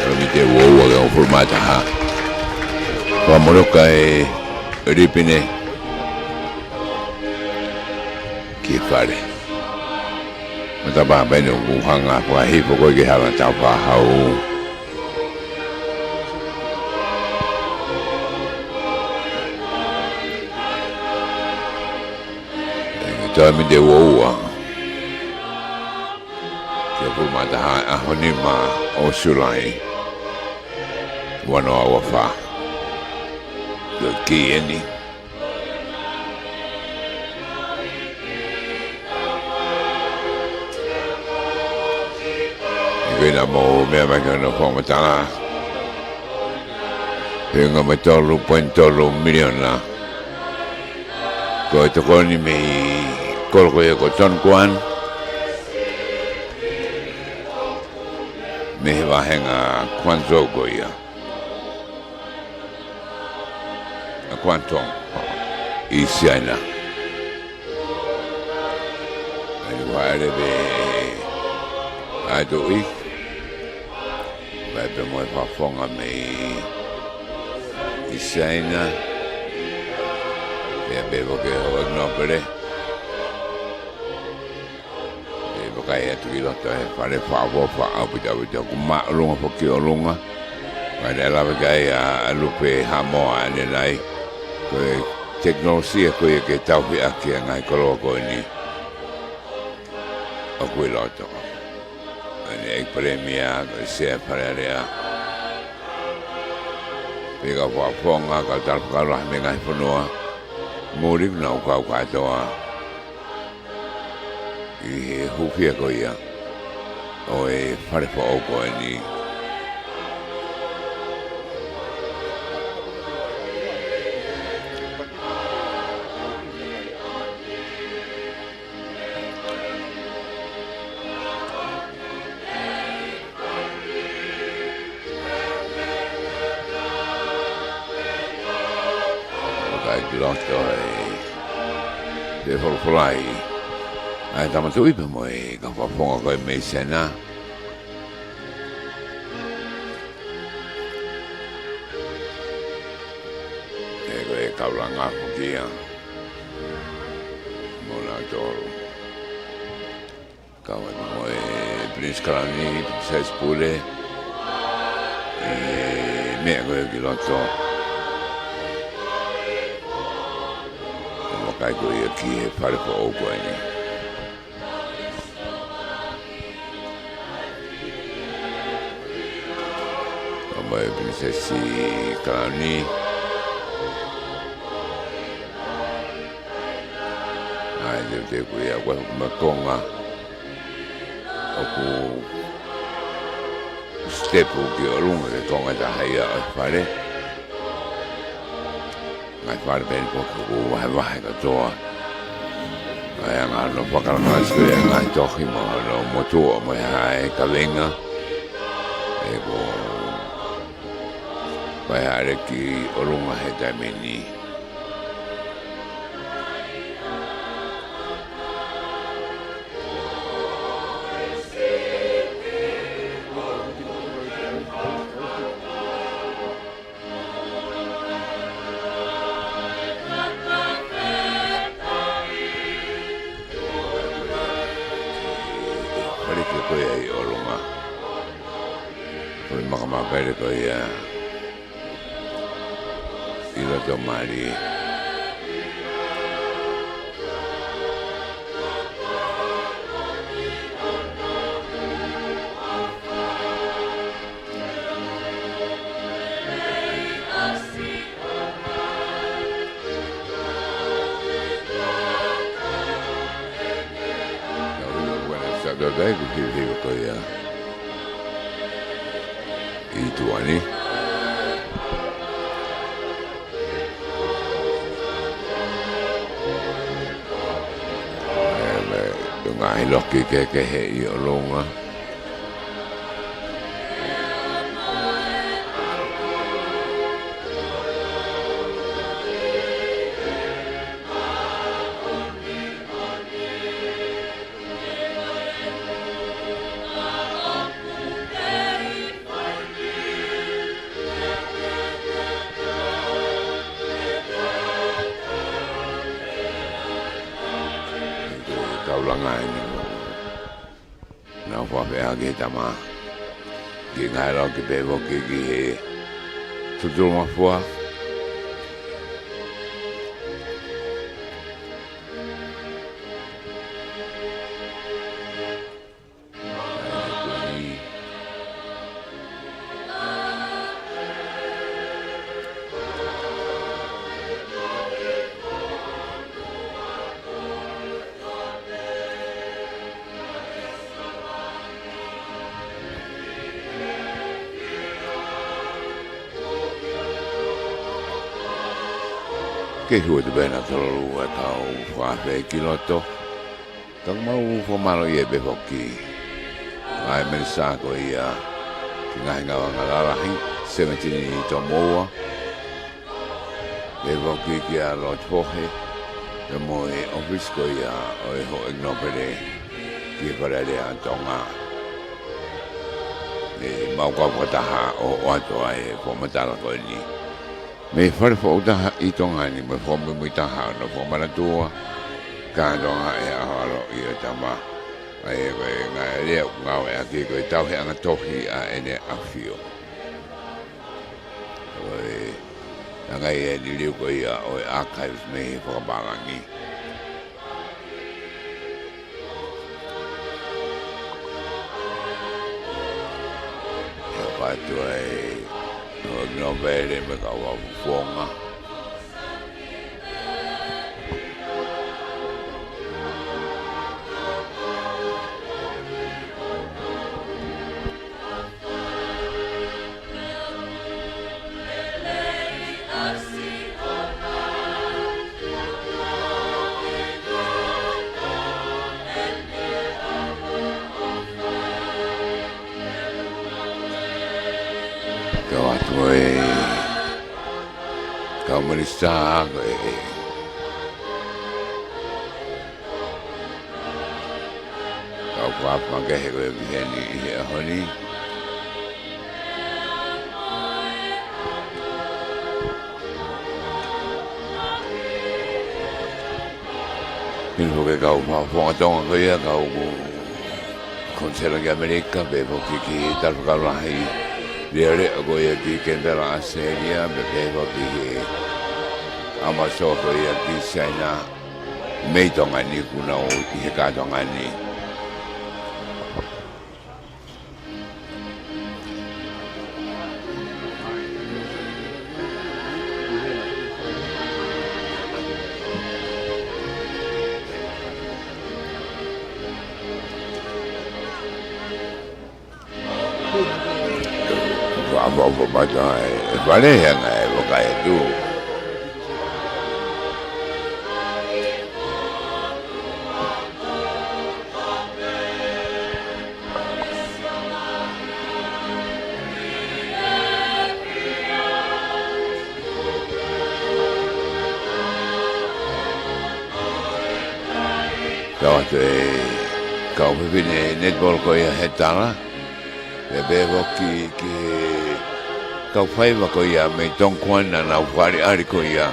Komiti ʻe uofulu mā taha. Fakamoloka e Lipine. ki he fale. Matapā pē ʻeni ʻoku hanga fakahifo ko ē ki he hala tau fakahau. ʻE, toe miniti ʻe ua ua ki he hongofulu mā taha ʻaho nima ʻo Siulai, ua noa ua fā. Ko e kī ʻeni. ʻIkai ke mou meʻa mai ki hono fakamatala. Feʻunga mo e tolu poini tolu miliona. Ko e tokoni mei he kolo ko ia ko Tonquan, mei he vāhenga Guangzhou ko ia, ʻa Guangdong, ʻi Siaina. ʻA ia ʻoku haʻele pē ʻa e tuʻi, ʻoku ʻi ai pē mo e fakafofonga mei Siaina, pea pehē foki ʻe he houʻeiki nōpele, ʻe vakai atu ki loto he fale fakaʻofoʻofa ʻaupito ʻaupito, ʻoku māʻolunga foki ʻolunga. Ka naʻe lava ki ai ʻa Lupe Haʻamoa ʻanenai. Ko e tekinolosia ko ia ke tauhi ʻaki ʻa e ngaahi koloa ko eni ʻoku ʻi loto. ʻEne ʻEiki Palēmia, ko e Sea Fale Alea, pea kau fakafofonga, kau tala fakalahi mei he ngaahi fonua muli, naʻa nau kau kātoa ʻi he hūfia ko ia ʻo e fale foʻou ko eni. Vakai ki loto ʻi he folofola ʻa e Tama Tuʻi pea mo e kau fakafofonga ko ē mei Siaina. ʻE, ko e kau langa foki ia mo nautolu. Kau ai mo e Prince Kalauni, Princess Pule, ʻi he meʻa ko ē ki loto. ʻO vakai ko ia ki he fale foʻou ko eni. Kau ai mo e Princess Kalauni. ʻA ia te u teku ia ʻoku ʻi ai hoku konga ʻoku sitepu ki ʻolunga ki he konga ʻe taha ia ʻo e fale. Ngaahi fale pē ʻeni ʻoku vahevahe kātoa ʻa e anga hono fakalangaʻi ko ia ʻa e ngaahi tohi mo hono motuʻa mo e hā e kaveinga. ʻE, ko e fai hale ki ʻolunga he taimi ni. Fale ko ia ʻi ʻolunga. Ko e makamaka pele ko ia ʻi loto mali. Ka ʻoku ʻi ai ʻa e kuo hiva ko ia ʻi tuʻa ni. ʻE, mei he ngaahi loki kehekehe ʻi ʻolunga. Langa eni. Nau fakafeʻao ki he tama. Ki he ngaahi lau ki pē foki ki he tutulu mafua. Ke hua te pena tolu ua tau fua fē ki loto. Tau mau fakamālō ia pē foki. Ngaahi minisitā ko ia ki he ngaahi ngāue lalahi, Sevenitini Tomoua. Pehē foki kia Lord Fohe, pea mo e ʻōfisi ko ia ʻo e Houʻeiki Nōpele ki he Fale Alea ʻa Tonga. Pea mau kau fakataha ʻo ʻoatu ʻa e fakamatala ko eni. Mei he Fale Foʻou Taha ʻi Tonga ni mo e fakamuimui taha ʻo e Fakamanatu Tonga, ka Tonga ʻe ʻalu ʻi he tama. ʻA ia ko e ngaahi lea ʻoku ngāueʻaki ko e tauhi ʻanga tohi ʻa ʻEne ʻAfio. Ko e anga ia ʻeni liliu ko ia ʻo e archives mei he fakapālangi. ʻE fatu ai ʻo Nōpele mo e kau fakafofonga. Kau atu e kau minisitā ko e kau fakafofonga kehe ko ia ʻi heni ʻi he ʻaho ni. Hili foki e kau fakafofonga Tonga ko ia, kau Konisela ki ʻAmelika, pehē foki ki he Talafekau Lahi Leʻoleʻo ko ia ki Kenipela, ʻAositelēlia, pea pehē foki ki he ʻAmbasatō ko ia ki Siaina, mei Tonga ni kuo nau ʻi he kātoanga ni. Faʻa, faʻa, faʻa, faʻa, e, e fale he anga e vakai atu. Kau atu e kau fefine netball ko ia he tala. Pea pehē foki ki he kau faiva ko ia mei Tonga Kuana naʻa nau fakaʻaliʻali ko ia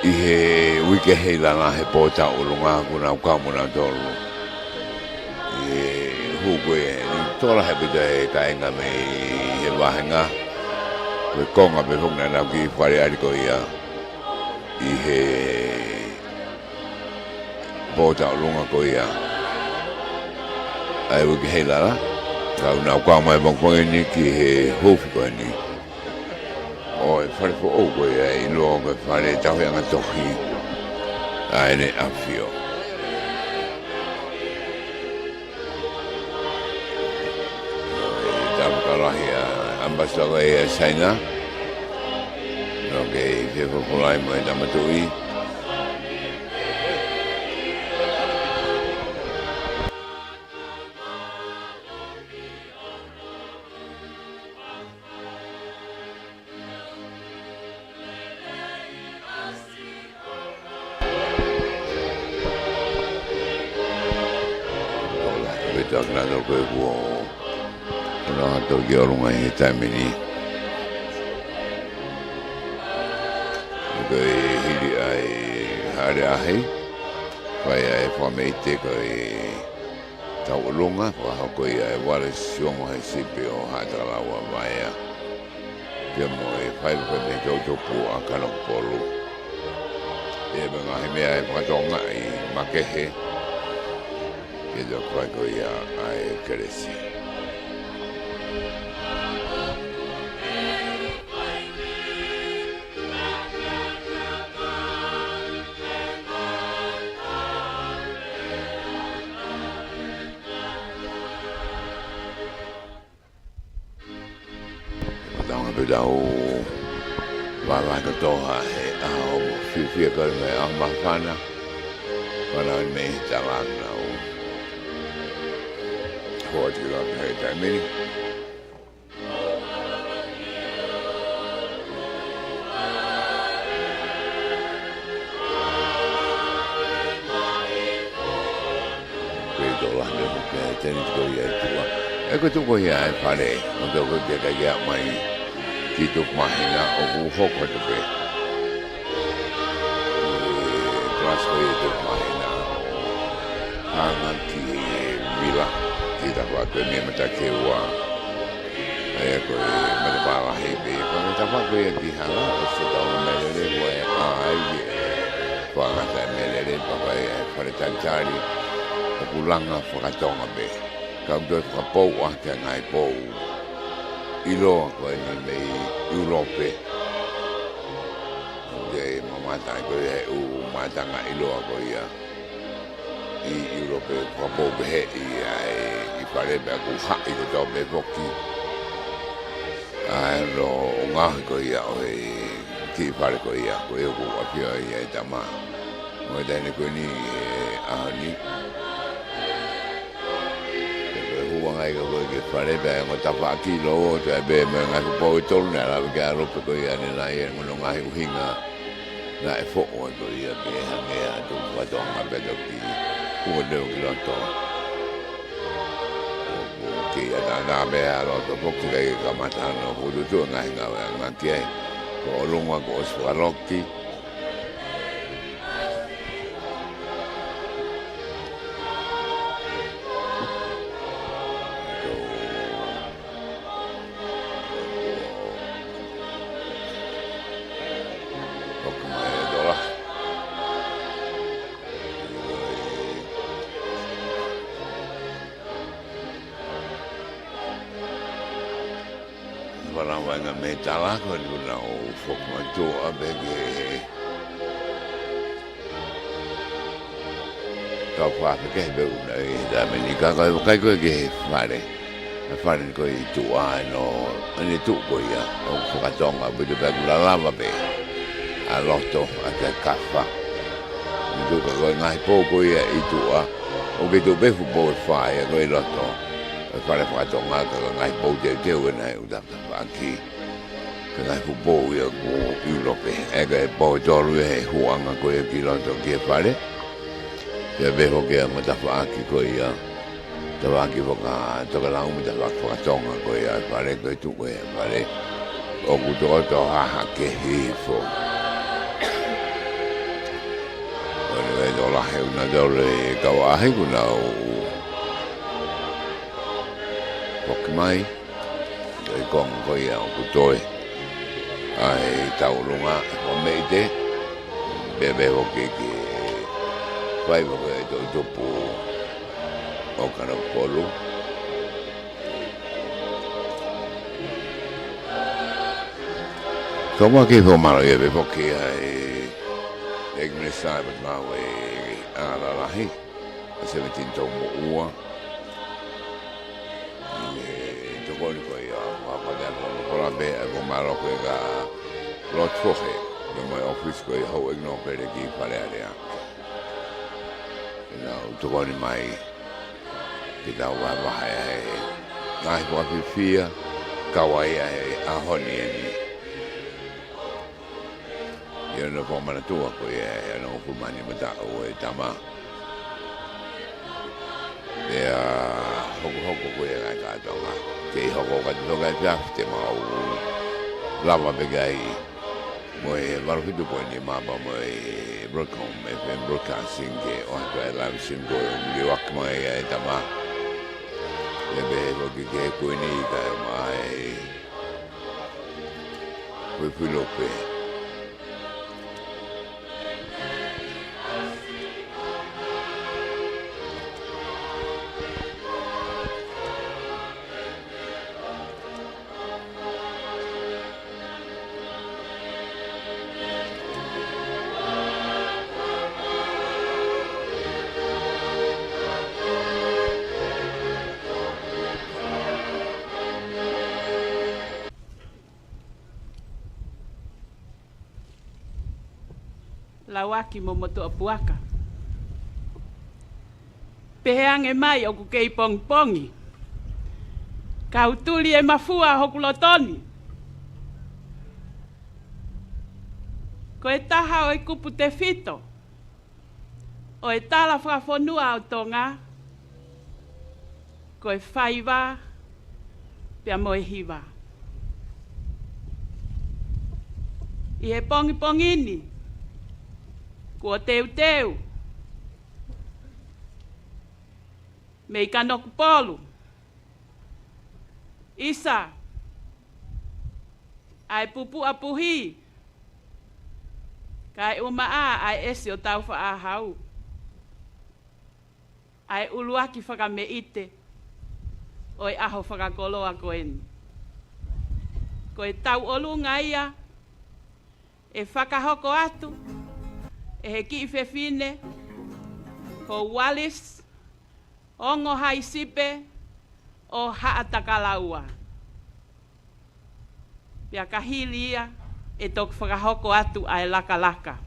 ʻi he uike heilala he pō tauʻolunga kuo nau kau mo nautolu. ʻI he hū ko eni, tō lahi ʻaupito e kāinga mei he vāhenga. Ko e konga pē foki naʻa nau kiʻi fakaʻaliʻali ko ia ʻi he pō tauʻolunga ko ia ʻa e uike heilala. Ka ʻoku nau kau mai pongipongi ni ki he huufi ko eni ʻo e fale foʻou ko ia ʻi loto ko e fale tauhi ʻanga tohi ʻa ʻEne ʻAfio. Talafekau Lahi ʻa e ʻAmbasatō ko ia ʻa Siaina. ʻOku kei fefolafolai mo e Tama Tuʻi. Pea toki nau tau ko e kuo, kuo nau tau ki ʻolunga ʻi he taimi ni. Ko e hili ʻa e hale ʻahi. Fai ʻa e fakameʻite ko e tauʻolunga, fakahoko ia ʻe Ualesi Siongo he sipi ʻo Haʻatakalaua Vaea. Pea mo e fai ko e mei he toʻutupu ʻa Kanokupolu. Pea mo e ngaahi meʻa ʻe fakatonga ʻi makehe. Pea toki fai ko ia ʻa e kelesi. Taonga pē tau vāvākotoa he ʻaho fiefia ko e meʻa māfana. Fana mei he talana o. Hoa tila he taimi ni. Pea tola ne ko ke teni ko ia ʻi tuʻa. ʻE ko tuʻu ko ia ʻa e fale. Mo tau ko ke kai ia mai. Ki tuʻa mahina ʻoku hoko atu pē. Plus ko ia tuʻa mahina. Hanga ki he vila. Ki ta kua ko e meʻa mata ke ua. ʻA ia ko e matapā lahi pē, ko e matapā ko ia ki Hala, ʻosi tau Melele, ko e ʻai ke fakangata e Melele, pea ko e fale talitali, ʻoku langa fakatonga pē. Ka ʻoku toe fakapou ʻaki ʻa e ngaahi pou. ʻIloa ko eni mei ʻIulope. ʻOku te mamata ai ko ia he ʻū mātanga ʻiloa ko ia. ʻI ʻIulope, fakapou pehē ʻi ai ʻi fale pea ʻoku haʻi kotoa pē foki. ʻA e lo o ngaohi ko ia ʻo e kiʻi fale ko ia, ko ia ʻoku ʻafio ai ʻa e tama. Mo e taʻahine ko eni he ʻaho ni. Ko e huanga ia ko e kiʻi fale pea ʻe ongo tafaʻaki lo o te ai pē mo e ngaahi fakapou ʻe tolu naʻe lava ke ʻalu pē ko ia ʻanenai ʻa e ongo ngaahi ʻuhinga. Naʻe foʻou atu ia ke hangē atu fakatonga pē toki ua teu ki loto. ʻOku kei ʻatā pē ʻa loto foki kai kamata no hututu ngaahi ngāue ʻa ngā ki ai. Ko ʻolunga ko ʻosi fakaloki. Hoko mai e tola. Wala waenga mei tala ko ni una o foku matua pē ke Kau fakafekehe pē una ʻi he taimi ni ka ko e vakai ko ē ki he fale. ʻA e fale ni ko ē ʻi tuʻa ʻa ʻene tuʻu ko ia ʻo fakatonga pē ʻoku lalava pē ʻa loto ʻa e kafa. ʻI tuʻa ko e ngaahi pou ko ia ʻi tuʻa ʻoku kei tuʻu pē fuʻu pou ʻe fā ia ko ē ʻi loto. ʻA e fale fakatonga ka ko e ngaahi pou teuteu ʻena ʻoku tafaʻaki. Ka ngaahi fuʻu pou ia ʻoku ʻi lope. ʻE ka e pou ʻe tolu ia he huʻanga ko ia ki loto ki he fale. Pea pehē foki ʻa e matafaʻaki ko ia. Tafaʻaki fakatokelau mo e tafaʻaki fakatonga ko ia ʻa e fale ko e tuʻu ko ia ʻa e fale. ʻOku tokoto hahake hifo. ʻOku ʻi ai e tokolahi ʻoku nau tau lele kau ʻahi ʻoku nau foki mai. ʻI he konga ko ia ʻoku toe ʻa e tauʻolunga ʻo Meite. Pea pehē foki ki he faiva ko ia ʻo e toʻutupu ʻo Kanokupolu. Kau mai ki he fakamālō ia pē foki ʻa e ʻEiki Minisitā ʻo e Potungāue ʻAngalalahi, ʻa Sevenitini Toumoʻua. ʻI he tokoni ko ia, ʻa, ʻa, ʻa, ʻa, ʻa, ʻa, pē, ʻa, ko mālō ko ia ka lotu fohe, pea mo e ʻōfisi ko ia houʻeiki nōpele ki Fale Alea. Ke nau tokoni mai, ke tau vahevahe ʻa e ngaahi fakafiefia, kau ai ʻa e ʻaho ni eni. ʻI hono fakamanatua ko ia ʻe he onongofulu mā nima taʻu ʻo e tama. Pea hokohoko ko ia ngaahi kātoanga. Kei hoko ka te toka e pia te mau lava pē kai. Mo e valu fitu poini nima pea mo e Broadcom, F M Broadcasting, ke ʻoatu e live stream ko e liuaki mai ʻa e tama. ʻE pehē foki ki he kuini kae ʻumaʻā e Filipe. Lauaki mo motuʻa puaka. Pehē ange mai ʻoku kei pongipongi. Kau tuli e mafua hoku loto ni. Ko e taha ʻo e kupu tefito ʻo e tala fakafonua ʻo Tonga, ko e faiva pea mo e hiva. ʻI he pongipongi ni, kuo teuteu mei Kanokupolu, ʻisa, ʻa e pupuʻa puhi, kae ʻumaʻā ʻa e ʻesi ʻo Taufaʻāhau, ʻa e ʻuluaki fakameʻite ʻo e ʻaho fakakoloa ko eni. Ko e tauʻolunga ia ʻe fakahoko atu ʻe he kiʻi fefine ko Wallace Ongohaisipe ʻo Haʻatakalaua. Pea ka hili ia ʻe toki fakahoko atu ʻa e lakalaka.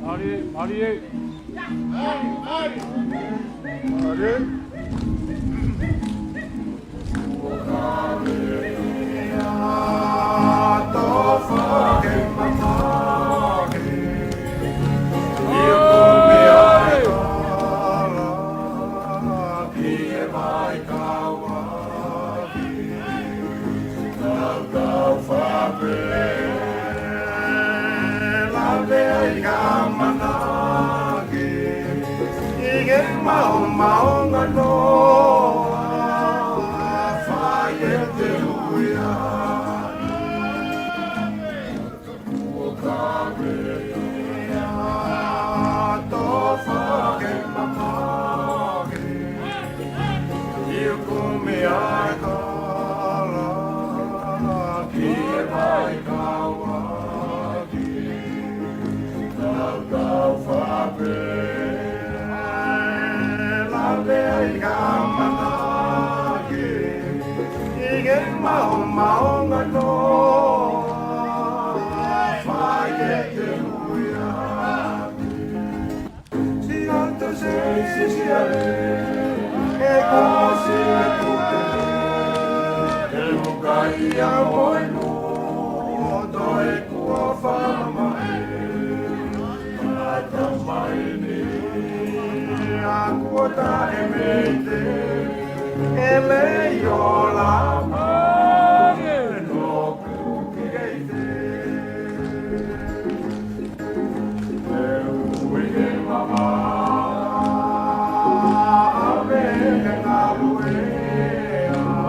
Mālie, mālie. Mālie.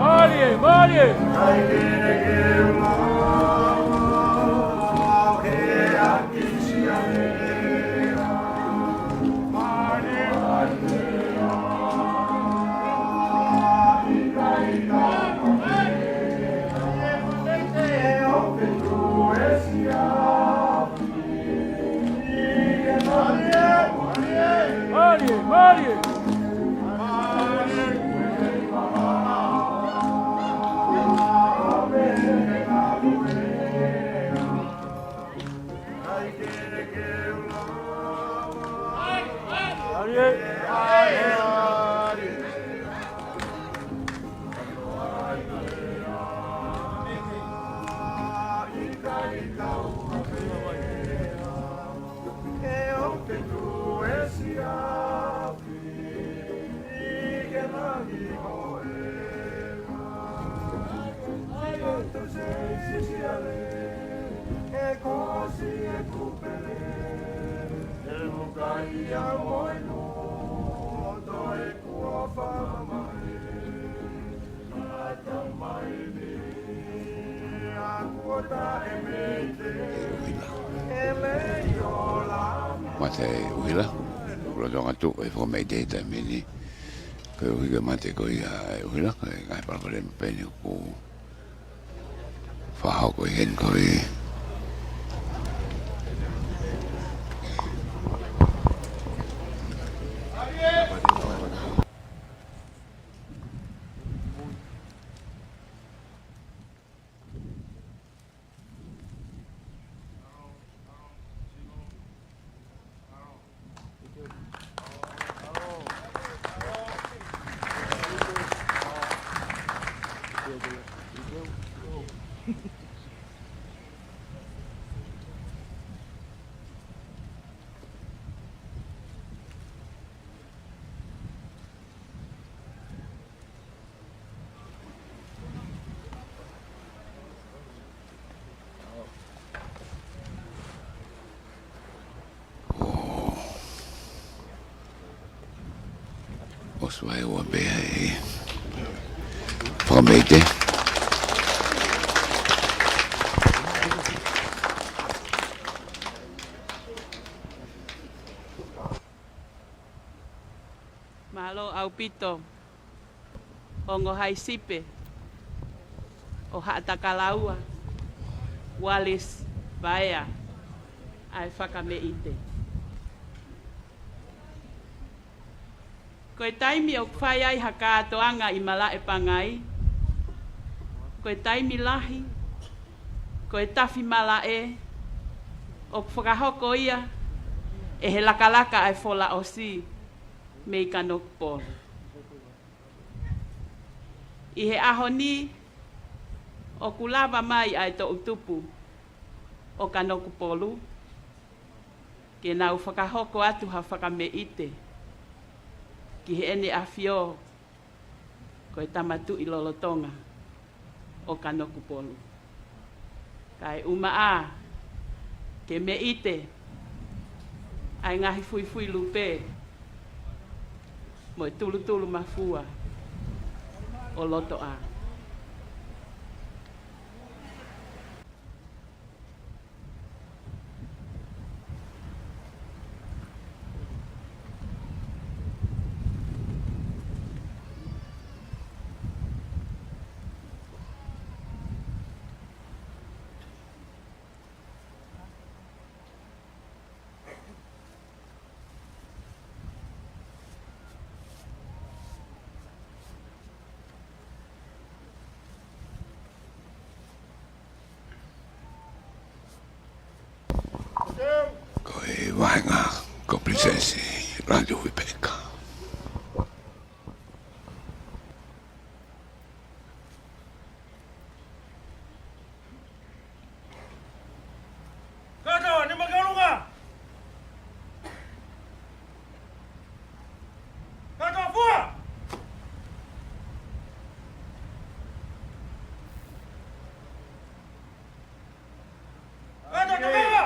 Mālie, mālie. Mate ʻe ʻUhila, ʻoku lolotonga tuʻu e Fakameʻite he taimi ni. Koeʻuhi ko e mate ko ia ʻe ʻUhila, ko e ngaahi palopalema pē ʻeni ʻoku fakahoko ʻi heni ko ē. ʻOsi vaeua pē ʻa e Fakameʻite. Mālō ʻaupito, ongo haʻi sipe ʻo Haʻatakalaua, Wallace Vaea, ʻa e Fakameʻite. Ko e taimi ʻoku fai ai ha kātoanga ʻi Malaʻe Pangai, ko e taimi lahi, ko e tafi malaʻe ʻoku fakahoko ia ʻe he lakalaka ʻa e Folaʻosi mei Kanokupolu. ʻI he ʻaho ni, ʻoku lava mai ʻa e toʻutupu ʻo Kanokupolu ke nau fakahoko atu ha Fakameʻite ki Heʻene ʻAfio, ko e Tama Tuʻi lolotonga ʻo Kanokupolu. Kae ʻumaʻā ke meʻite ʻa e ngaahi fuifui lupe mo e tulutulu mafua ʻo Lotoʻā. Ko e vahenga ko Princess Lātūfuipeka. Kātoa, nima ki ʻolunga. Kātoa, fua. Kātoa, tokanga.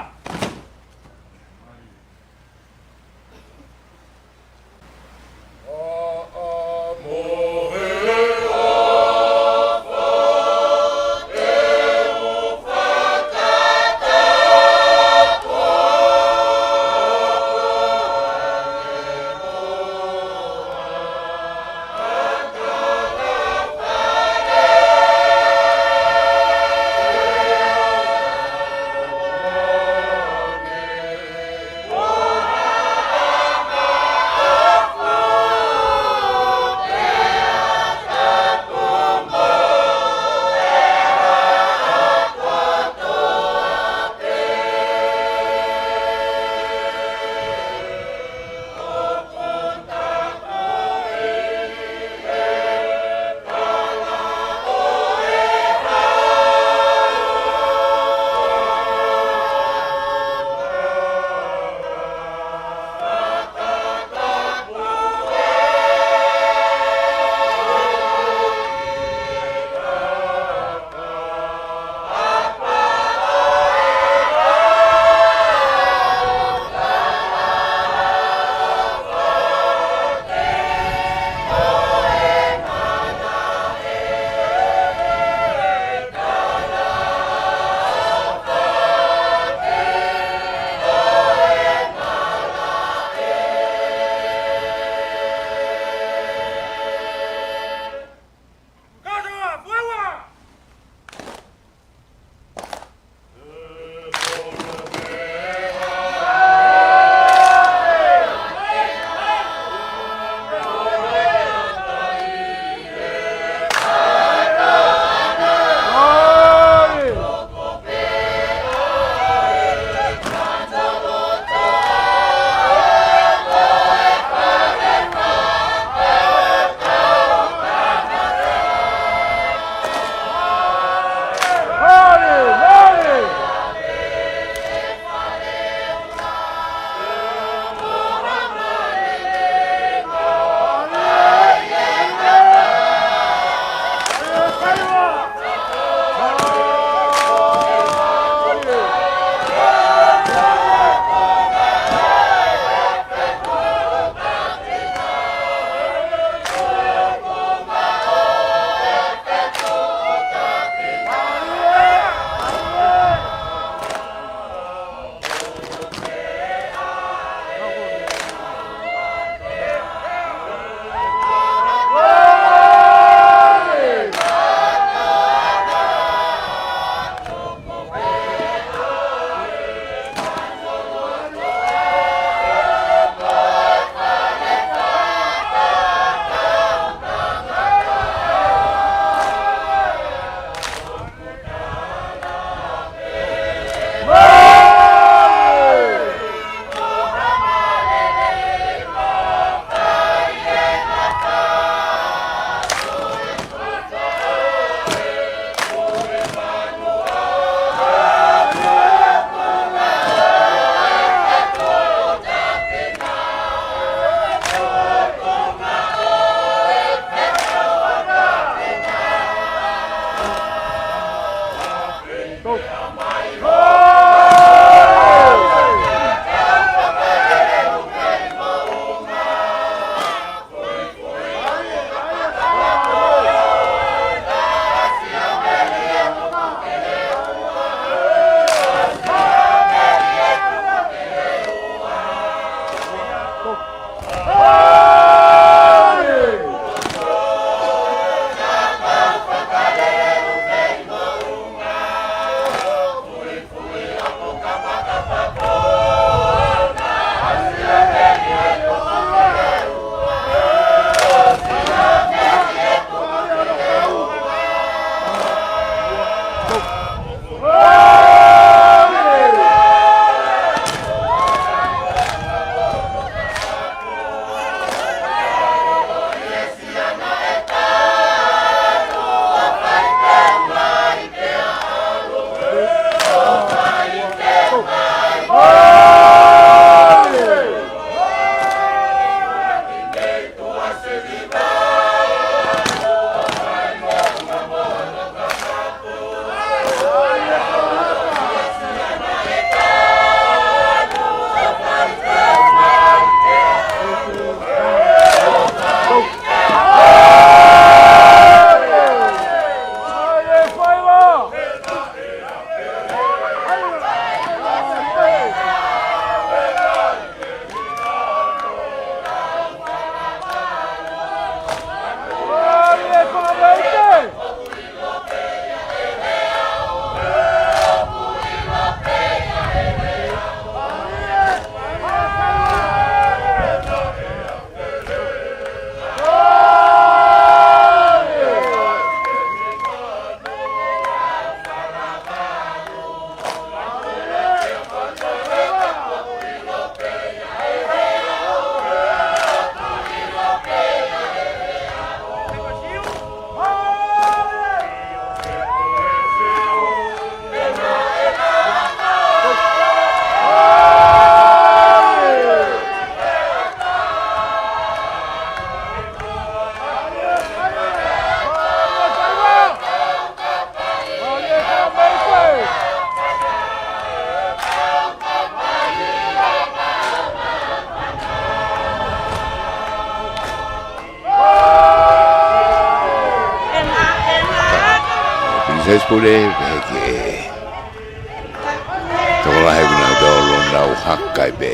Pule, pehē ki he tokolahi ʻoku nau tau lōnau haka ai pē.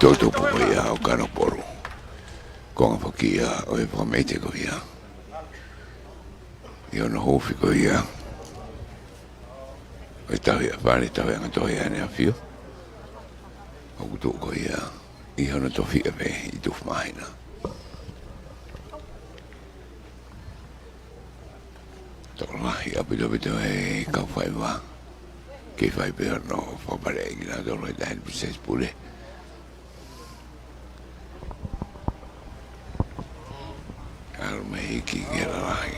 Toʻutupu ko ia ʻo Kanokupolu. Konga foki ia ʻo e fakamāʻite ko ia ʻi hono huufi ko ia ʻo e tauhi ʻa e fale, tauhi angatohi ʻa ʻEne ʻAfio. ʻOku tuʻu ko ia ʻi hono tofiʻa pē ʻi Tufumāhina. Tokolahi ʻaupito ʻaupito e kau faiva. Kei fai pē hono fakapaleʻi kinautolu ʻe he Taʻahine Pilinisesi Pule. ʻAlu mei hiki ki he lalahi.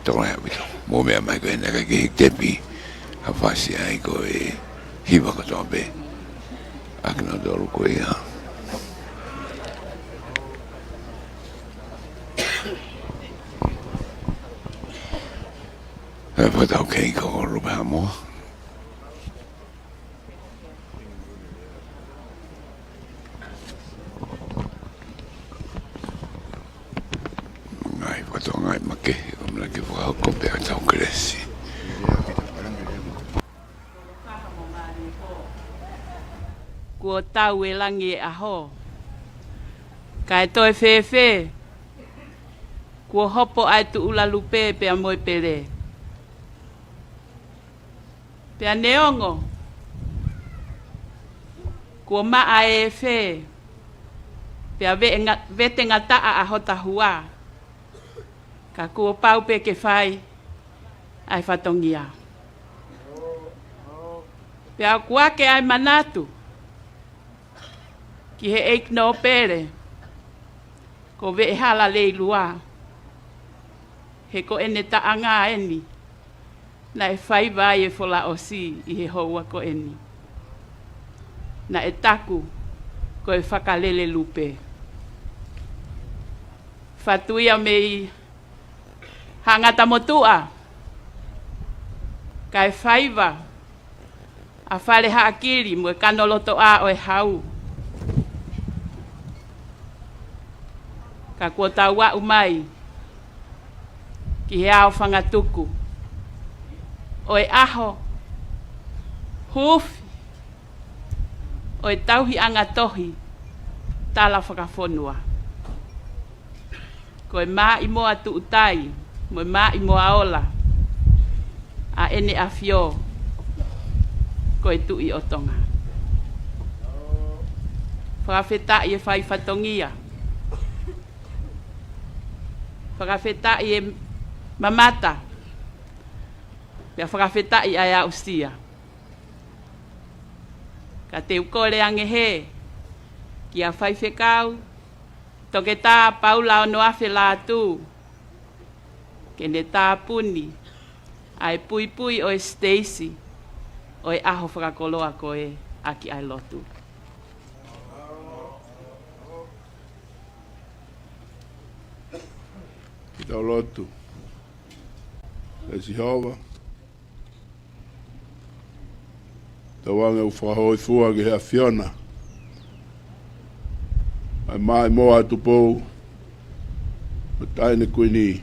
Tokolahi ʻaupito. Mou meʻa mai ko ena kae kei hiki tepi. Ha fasi ai ko e hiva kotoa pē ʻa kinautolu ko ia. He fakataukei ko Rupe Haʻamoa. Ngaahi fakataukei makehe, ʻoku mou lava ke fakahoko pē ʻa e tau kelesi. Kuo tau e langi e ʻaho. Kae toe fēfē, kuo hopo ʻa e tuʻula lupe pea mo e pele. Pea neongo kuo maʻa e efe, pea veʻe nga-, vete ngataʻa ʻa hota hua, ka kuo pau pē ke fai ʻa e fatongia. Pea ʻoku ake ʻa e manatu ki he ʻEiki Nōpele ko Veʻehala Leilua, he ko ʻene taʻanga eni naʻe faiva ai e Folaʻosi ʻi he houa ko eni. Naʻe taku ko e fakalele lupe. Fatu ia mei Haʻa Ngata Motuʻa, kae faiva ʻa Fale Haʻakili mo e Kanolotoʻā ʻo e Hau. Ka kuo tau aʻu mai ki he Ao Fangatuku ʻo e ʻaho huufi ʻo e tauhi angatohi tala fakafonua. Ko e Maʻimoa Tuʻutai mo e Maʻimoa Ola ʻa ʻEne ʻAfio ko e Tuʻi ʻo Tonga. Fakafetaʻi e fai fatongia. Fakafetaʻi e mamata. Pea fakafetaʻi ʻa e aʻusia. Ka te u kole ange hē kia Faifekau Toketā Paula Onoafe Lātū ke ne tāpuni ʻa e puipui ʻo e siteisi ʻo e ʻaho fakakoloa ko ē ʻaki ʻa e lotu. Ke tau lotu. ʻE Sihova, tau ange ʻo fakahōifua ki he ʻAfiona ʻa e Maʻimoa ʻa Tupou mo Taʻahine Kuini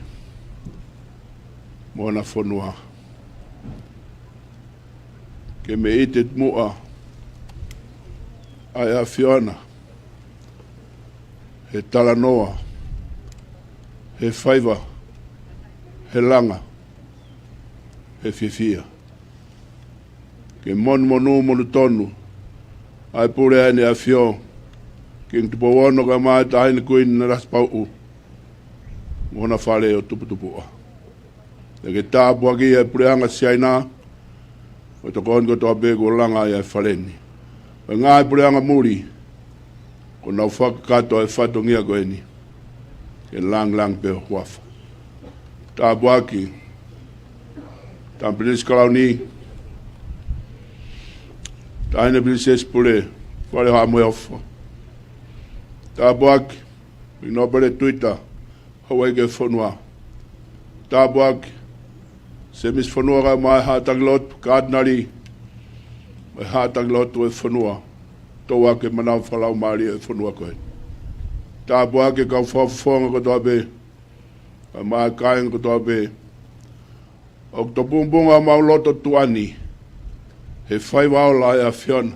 mo hona fonua. Ke meʻite muʻa ʻa e ʻAfiona he talanoa, he faiva, he langa, he fiefia. Ke monumonū monū tonu ʻa e pule ʻa ʻEne ʻAfio, Kingi Tupou Ono kae ʻumaʻā Taʻahine Kuini Nanasipauʻu mo hona fale ʻo Tuputupuʻa. Ke tāpuakiʻi ʻa e puleʻanga Siaina mo e tokoni kotoa pē kuo langa ai ʻa e fale ni. Mo e ngaahi puleʻanga muli kuo nau fakakakato ʻa e fatongia ko eni, ke lāngilangi pē ho huafa. Tāpuakiʻi Tama Pilinisi Kalauni, Taʻahine Pilinisesi Pule Fale Haʻa Moheofo. Tāpuakiʻi Nōpele Tuita, Houʻeiki ʻo e fonua. Tāpuakiʻi Sēmisi Fonua kae ʻumaʻā e Haʻa Takilotu, Katinali mo e Haʻa Takilotu ʻo e fonua, tauʻaki e manava fakalaumālie ʻo e fonua ko ē. Tāpuakiʻi e kau fakafofonga kotoa pē kae ʻumaʻā e kāinga kotoa pē ʻoku tō pungapunga homau loto tuʻa ni he faiva ola ʻa e ʻAfiona.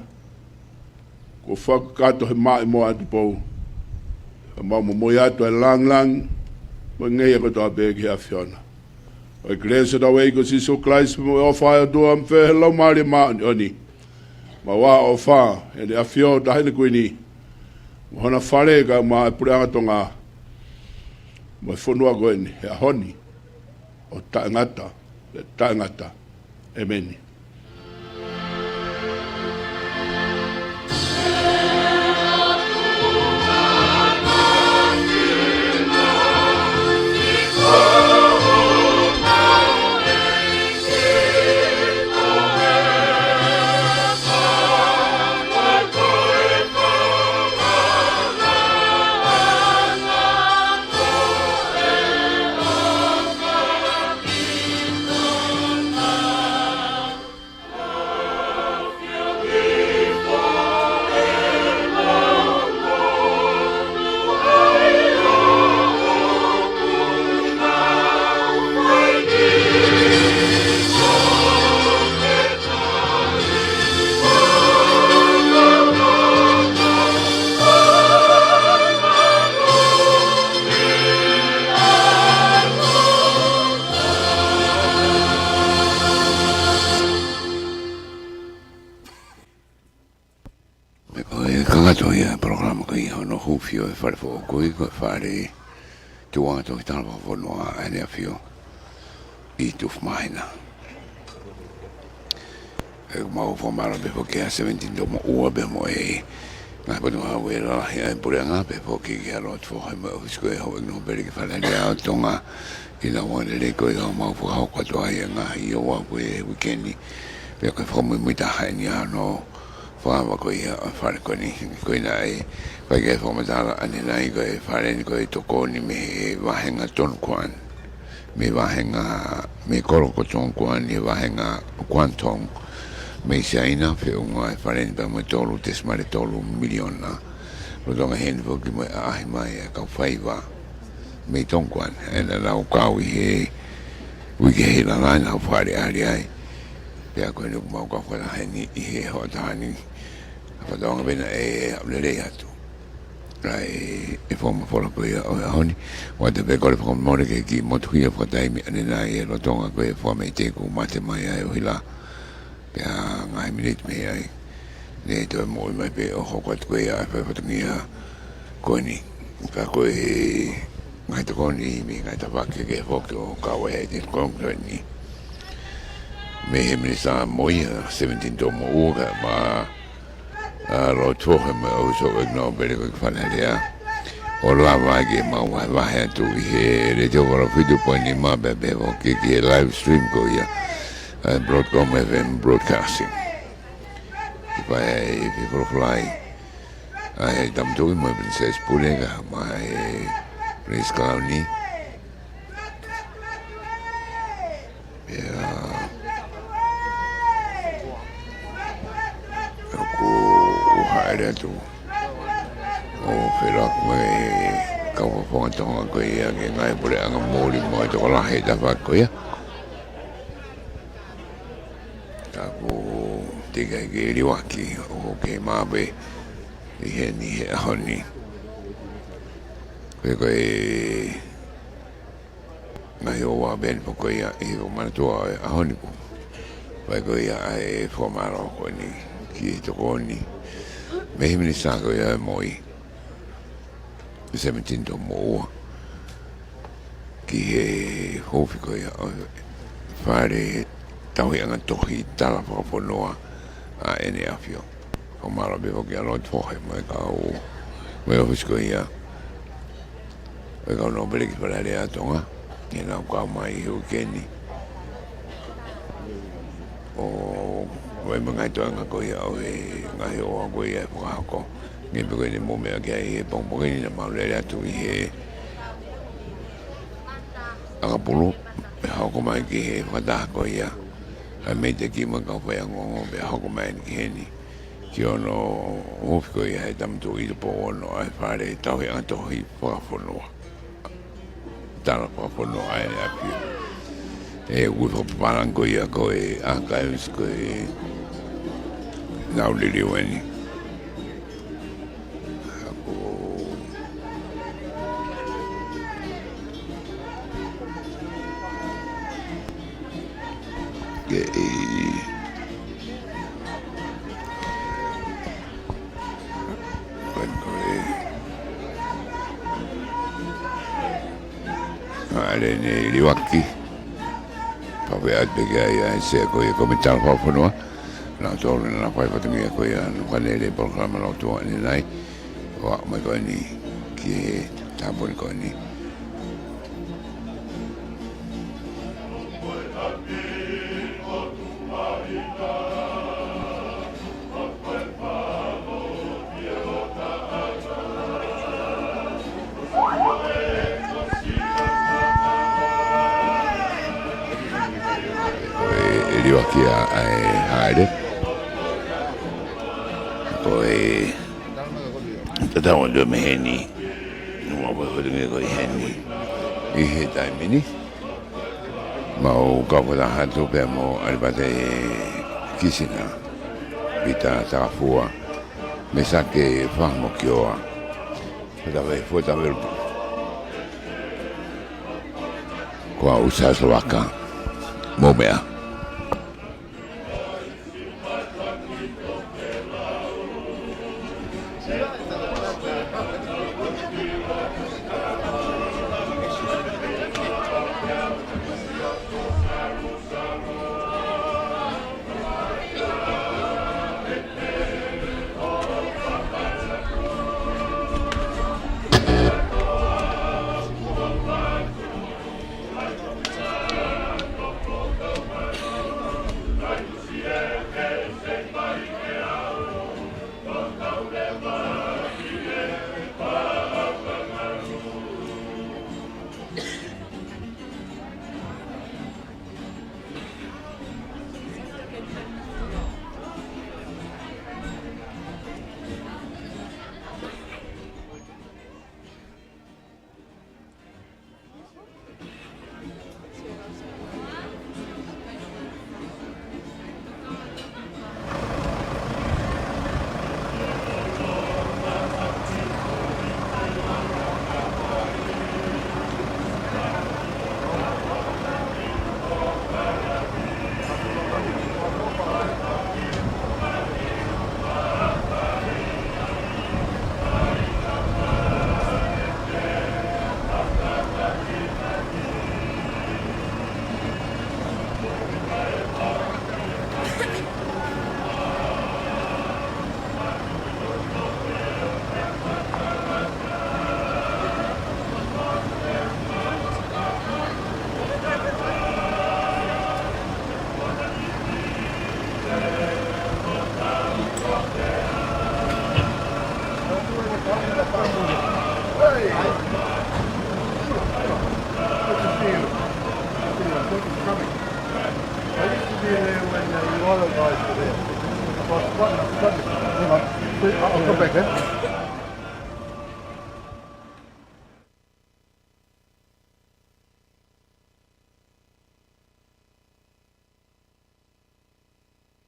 Kuo fakakakato he maʻimoa ʻa e tupou, ka mau momoi atu ʻa e langilangi mo e ngeia kotoa pē ki he ʻAfiona. ʻI he kelesi ʻa hotau ʻEiki ko Sīsū Kalaisi, mo e ʻofa ʻa e ʻOtua, mo e feohi ʻa e Laumālie Māʻoniʻoni, mo e ʻofa ʻa ʻEne ʻAfio Taʻahine Kuini, mo hona fale kae ʻumaʻā e Puleʻanga Tonga, mo e fonua ko eni, he ʻaho ni ʻo taʻengata pea taʻengata. ʻEmeni. Ko e kakato ia e polokalama ko ia hono huufi ʻo e Fale Foʻou, ko e Fale Tuʻuʻanga Tohi Tala Fakafonua ʻa ʻEne ʻAfio ʻi Tufumāhina. ʻOku mau fakamālō pē foki ʻa Sevenitini Tomoʻua pea mo e ngaahi potungāue lalahi ʻa e puleʻanga pea foki ki he ʻAlo Atu Fohe mo e ʻōfisi ko ia ʻo Houʻeiki Nōpele ki he Fale Alea ʻo Tonga, ʻi he ngaahi lelei ko ia ʻoku mau fakahoko atu ai ʻa e ngaahi ʻofa ko e uike ni. Pea ko e fakamuimui taha eni ʻa hono fakaava ko ia ʻo e fale ko eni. Ko ia naʻe fai ki ai e fakamatala ʻanenai, ko e fale ni ko e tokoni mei he vāhenga Tonga Kuan, mei he vāhenga, mei he kolo ko Tonga Kuan, he vāhenga Kuan Tong, mei Siaina, feʻunga e fale ni pea mo e tolu tesimale tolu miliona. Lolotonga heni foki mo e ʻaʻahi mai ʻa e kau faiva mei Tonga Kuan, ʻa ia naʻa nau kau ʻi he uike ʻi he lalahi, nau fakaʻaliʻali ai. Pea ko eni ʻoku mau kau fakataha heni ʻi he hoʻatā ni, fakatauange pē naʻe aʻu lelei atu ʻa e, e fakamafola ko ia ʻo e ʻaho ni. ʻOatu pē kole fakamolemole ki he kiʻi motuhia fakataimi ʻanenai ʻi he lolotonga ko e fakameʻitei kuo mate mai ai ʻo hila pea ngaahi miniti mei ai. Ne toe moʻui mai pē ʻo hoko atu ko ia ʻa e fai fatongia ko eni. Ka ko e ngaahi tokoni mei he ngaahi tafaʻaki kehekehe foki ʻoku kau ai e tokoni ko eni. Mei he Minisitā Moʻui ʻa Sevenitini Tomoʻua kae ʻumaʻā ʻa Lord Fohe mo e ʻōfisi ʻo Houʻeiki Nōpele ko ia ki Fale Alea, ʻo lava ai ke mau vahevahe atu ʻi he letiō valu fitu poini nima pea pehē foki ki he live stream ko ia ʻa e Broadcom F M Broadcasting. ʻI he fai ai e fefolofolai ʻa e Tama Tuʻi mo e Princess Pule kae ʻumaʻā e Prince Kalauni. Pea ʻoku ou hāʻele atu ʻo feʻiloaki mo e kau fakafofonga Tonga ko ia ki he ngaahi puleʻanga muli mo e tokolahi he tafaʻaki ko ia. Ka ʻoku teʻeki ai ke liuaki ʻo ke mape ʻi heni he ʻaho ni. Ko e, ko e ngaahi ʻofa pē eni foki ko ia ʻi he manatua ʻo e ʻaho ni, ʻoku fai ko ia ʻa e fakamālō ko eni ki he tokoni mei he Minisitā ko ia ʻo e Moʻui, Sevenitini Tomoʻua, ki he huufi ko ia ʻo e Fale Tauhiʻanga Tohi Tala Fakafonua ʻa ʻEne ʻAfio. Fakamālō pē foki ʻa Lord Fohe mo e kau, mo e ʻōfisi ko ia ʻo e kau nōpele ki Fale Alea ʻa Tonga, ʻi heʻenau kau mai he uike ni ʻo fai mai e ngaahi toenga ko ia ʻo e ngaahi ʻofa ko ia ʻe fakahoko. Neongo pē ko ʻene mou meʻa ki ai he pongipongi ni, naʻa mau lele atu ʻi he ʻakapulu ʻo hoko mai ki he fakataha ko ia ʻa e meʻa ki he kau faiongoongo pea hoko mai ki heni ki hono huufi ko ia he Tama Tuʻi Tupou Ono ʻa e Fale Tauhiʻanga Tohi Fakafonua, Tala Fakafonua ʻa ʻEne ʻAfio. ʻOku fakapapālangi ko ia ko e archives ko ē naʻa nau liliu eni. ʻI, ʻi, ʻi, ko e, ʻa ʻEne liuaki. Pea pehē atu pē ki ai ʻa e sea ko ia ko e Komiti Talafonua. Naʻa tau ʻi ai ʻa e fatongia ko ia naʻa ne lele polokalama lau tuʻa ni nai. ʻO aʻu mai ko eni ki he tāpuni ko eni. Ko e liuaki ʻa e hāʻele. Ko e tatau atu mei heni. Nua ko e holi nge ko ʻi heni. ʻI he taimi ni. Mau kau fakataha atu pea mo ʻAlipate Kisina, Pita Takafua, Mesake Fahamokioa, Fakafeʻiloaki Fuatavelupo. Ko au Sāsovaka. Mou meʻa. I used to be there when, uh, you other guys were there. Well, Scott, Scott, hang on. I'll come back there.